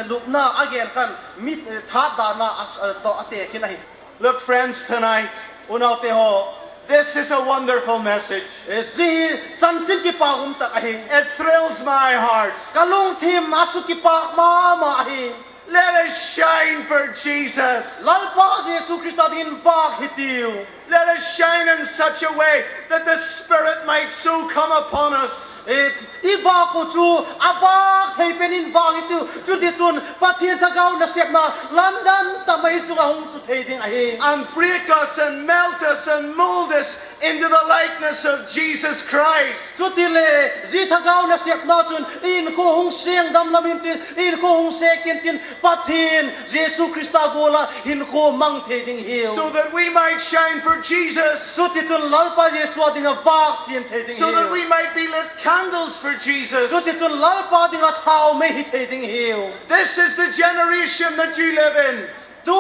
lupna a gen khan mi tha dana tawh a tekhin ahi. Look, friends, tonight, unaute haw, this is a wonderful message. Zia hi chanchin kipâk um tak ahi. It thrills my heart. Ka lungthim a su kipâk ma ma ahi. Let us shine for Jesus. Lalpa Jesu Khrista dingin vâk hitiu. Let us shine in such a way that the Spirit might so come upon us. I vâk uh chu a vâk thei pen in vâk hitiu, chutichun Pathian thagau nasepna lamdang tak mai chung ah hung chu thei ding ahi. And break us and melt us and mould us into the likeness of Jesus Christ. Chutile zia thagau nasepna chun i hinkhua hung sêngdam lam intin, i hinkhua hung sêk intin, Pathian Jesu Khrista gual ah hinkhua mang thei ding hiu. So that we might shine for Jesus. Chutichun Lalpa Jesu â ding ah vâk chian thei ding hiu. So that we might be lit candles for Jesus. Chutichun Lalpa ding ah thaumei hi thei ding hiu. This is the generation that you live in. Tu,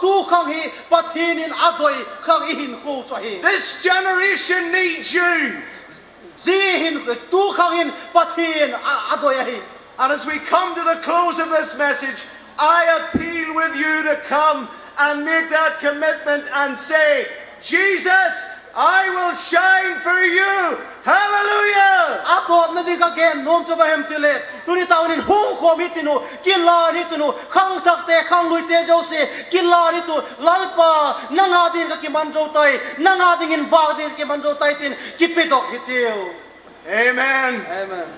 tu khang hi Pathian in a doi khang i hinkhua chu ahi. This generation needs you. Zia hin, tu khang hin Pathian a, a doi ahi. And as we come to the close of this message, I appeal with you to come and make that commitment and say, Jesus, I will shine for you. Hallelujah! A tawpna ding ka gen nuam chu bang hem ti leh, tuni tau in hung khawm hitiu, kilan hitiu, khangthakte, khangluite zosia kilan hitiu, Lalpa, nang â dingin ka kiman zo tai, nang â dingin vâk dingin ka kiman zo tai tin kipedok hitiu. Amen. Amen.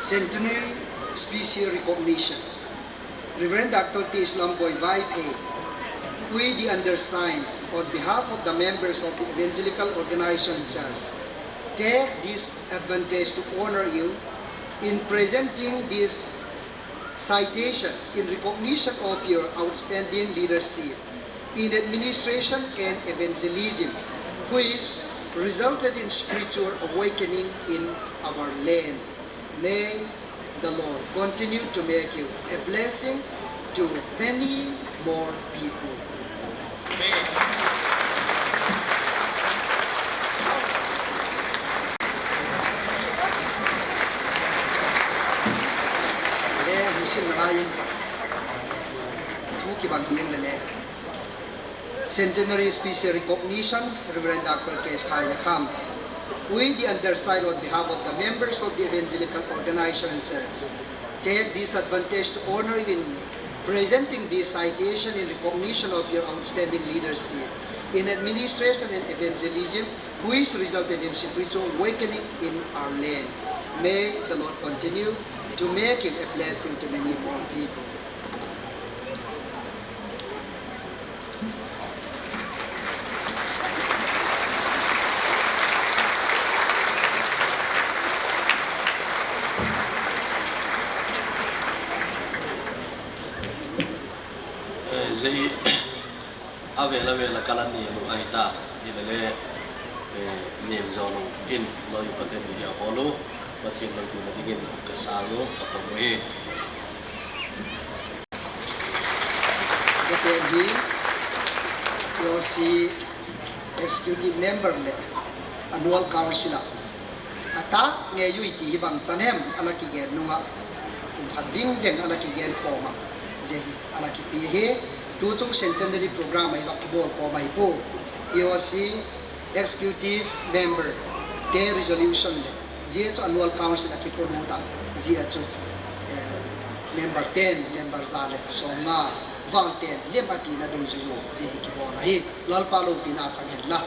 Centenary Special Recognition. Reverend Doctor T. Islam Boy Vaiphei, we the undersigned, on behalf of the members of the Evangelical Organization Church, take this advantage to honor you in presenting this citation in recognition of your outstanding leadership in administration and evangelism, which resulted in spiritual awakening in our land. May the Lord continue to make you a blessing to many more people. Le, hung simna lai in, thu kibang hi'n le le. Centenary Special Recognition, Reverend Doctor K. Khai Yakham. We, the undersigned, on behalf of the members of the Evangelical Organization Church, take this advantage to honor you in presenting this citation in recognition of your outstanding leadership in administration and evangelism, which resulted in spiritual awakening in our land. May the Lord continue to make him a blessing to many more people. Zia hi a vêl a vêl a ka la nial uh ahi ta, hilele, nial zaw lo in lawi paten ni hi a bawl u, Pathian lalpina dingin ka sâng u, ka pom uhi. Zia pen hi E O C Executive Member leh Annual Council ah a tâk ngei ui ti hi bangchan hem a la kigen nung ah, kum khat ving veng a la kigen khawm ah, zia hi a la kipia hi. Tuchung Centenary Program ah i va kibawl kawm ahi pua, E O C Executive Member te resolution leh zia chu Annual Council ah kipolut ah, zia chu member ten, member za leh sawmnga vang ten lem a tina dungzui u zia hi kibawl ahi. Lalpa lopina chang hen la.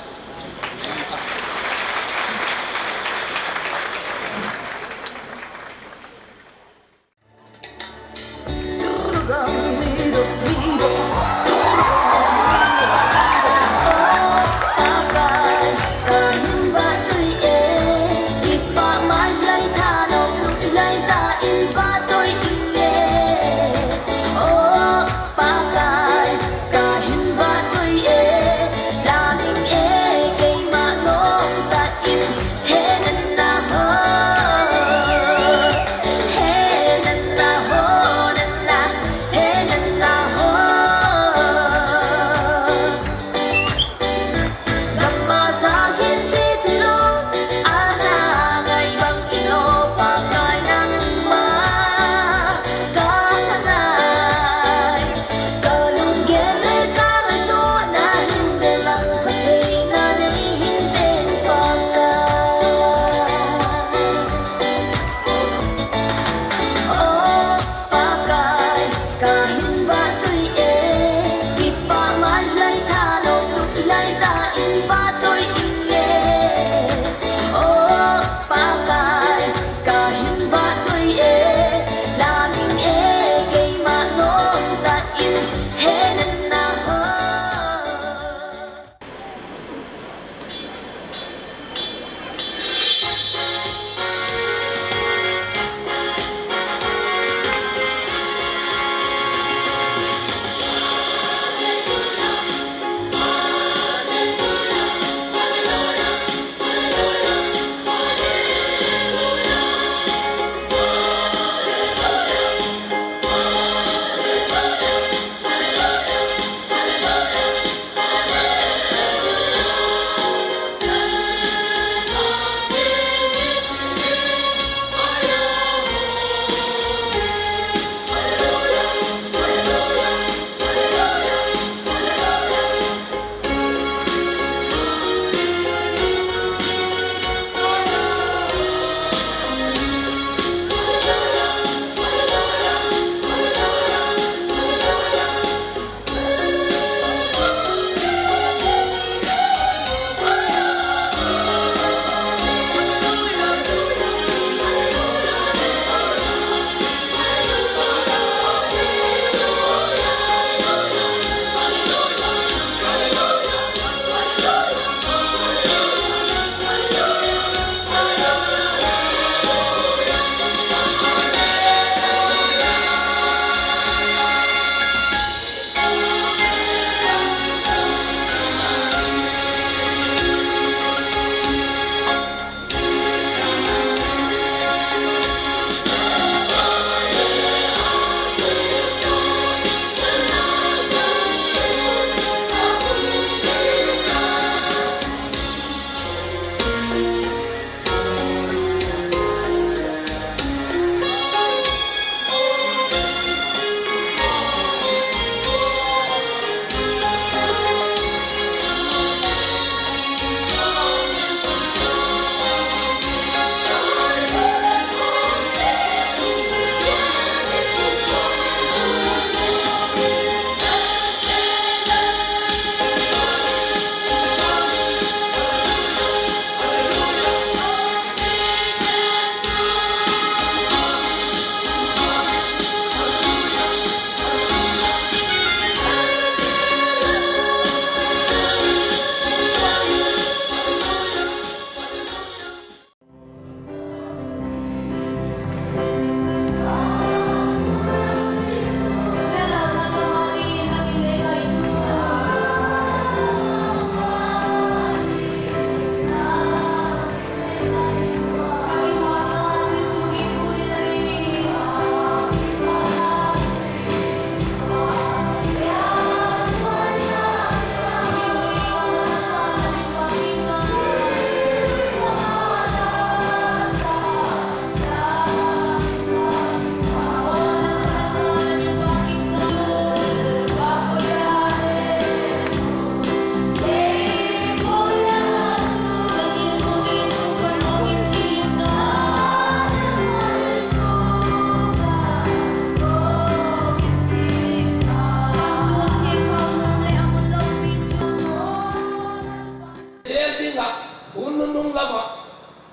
lam ah,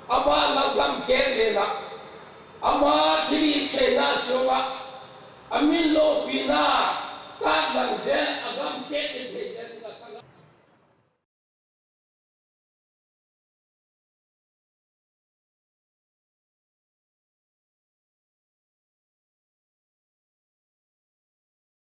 ama lam gam kêk len ah, ama thilhitheina sung ah, a min lopina tâk zang zel ah a gam kêk in thei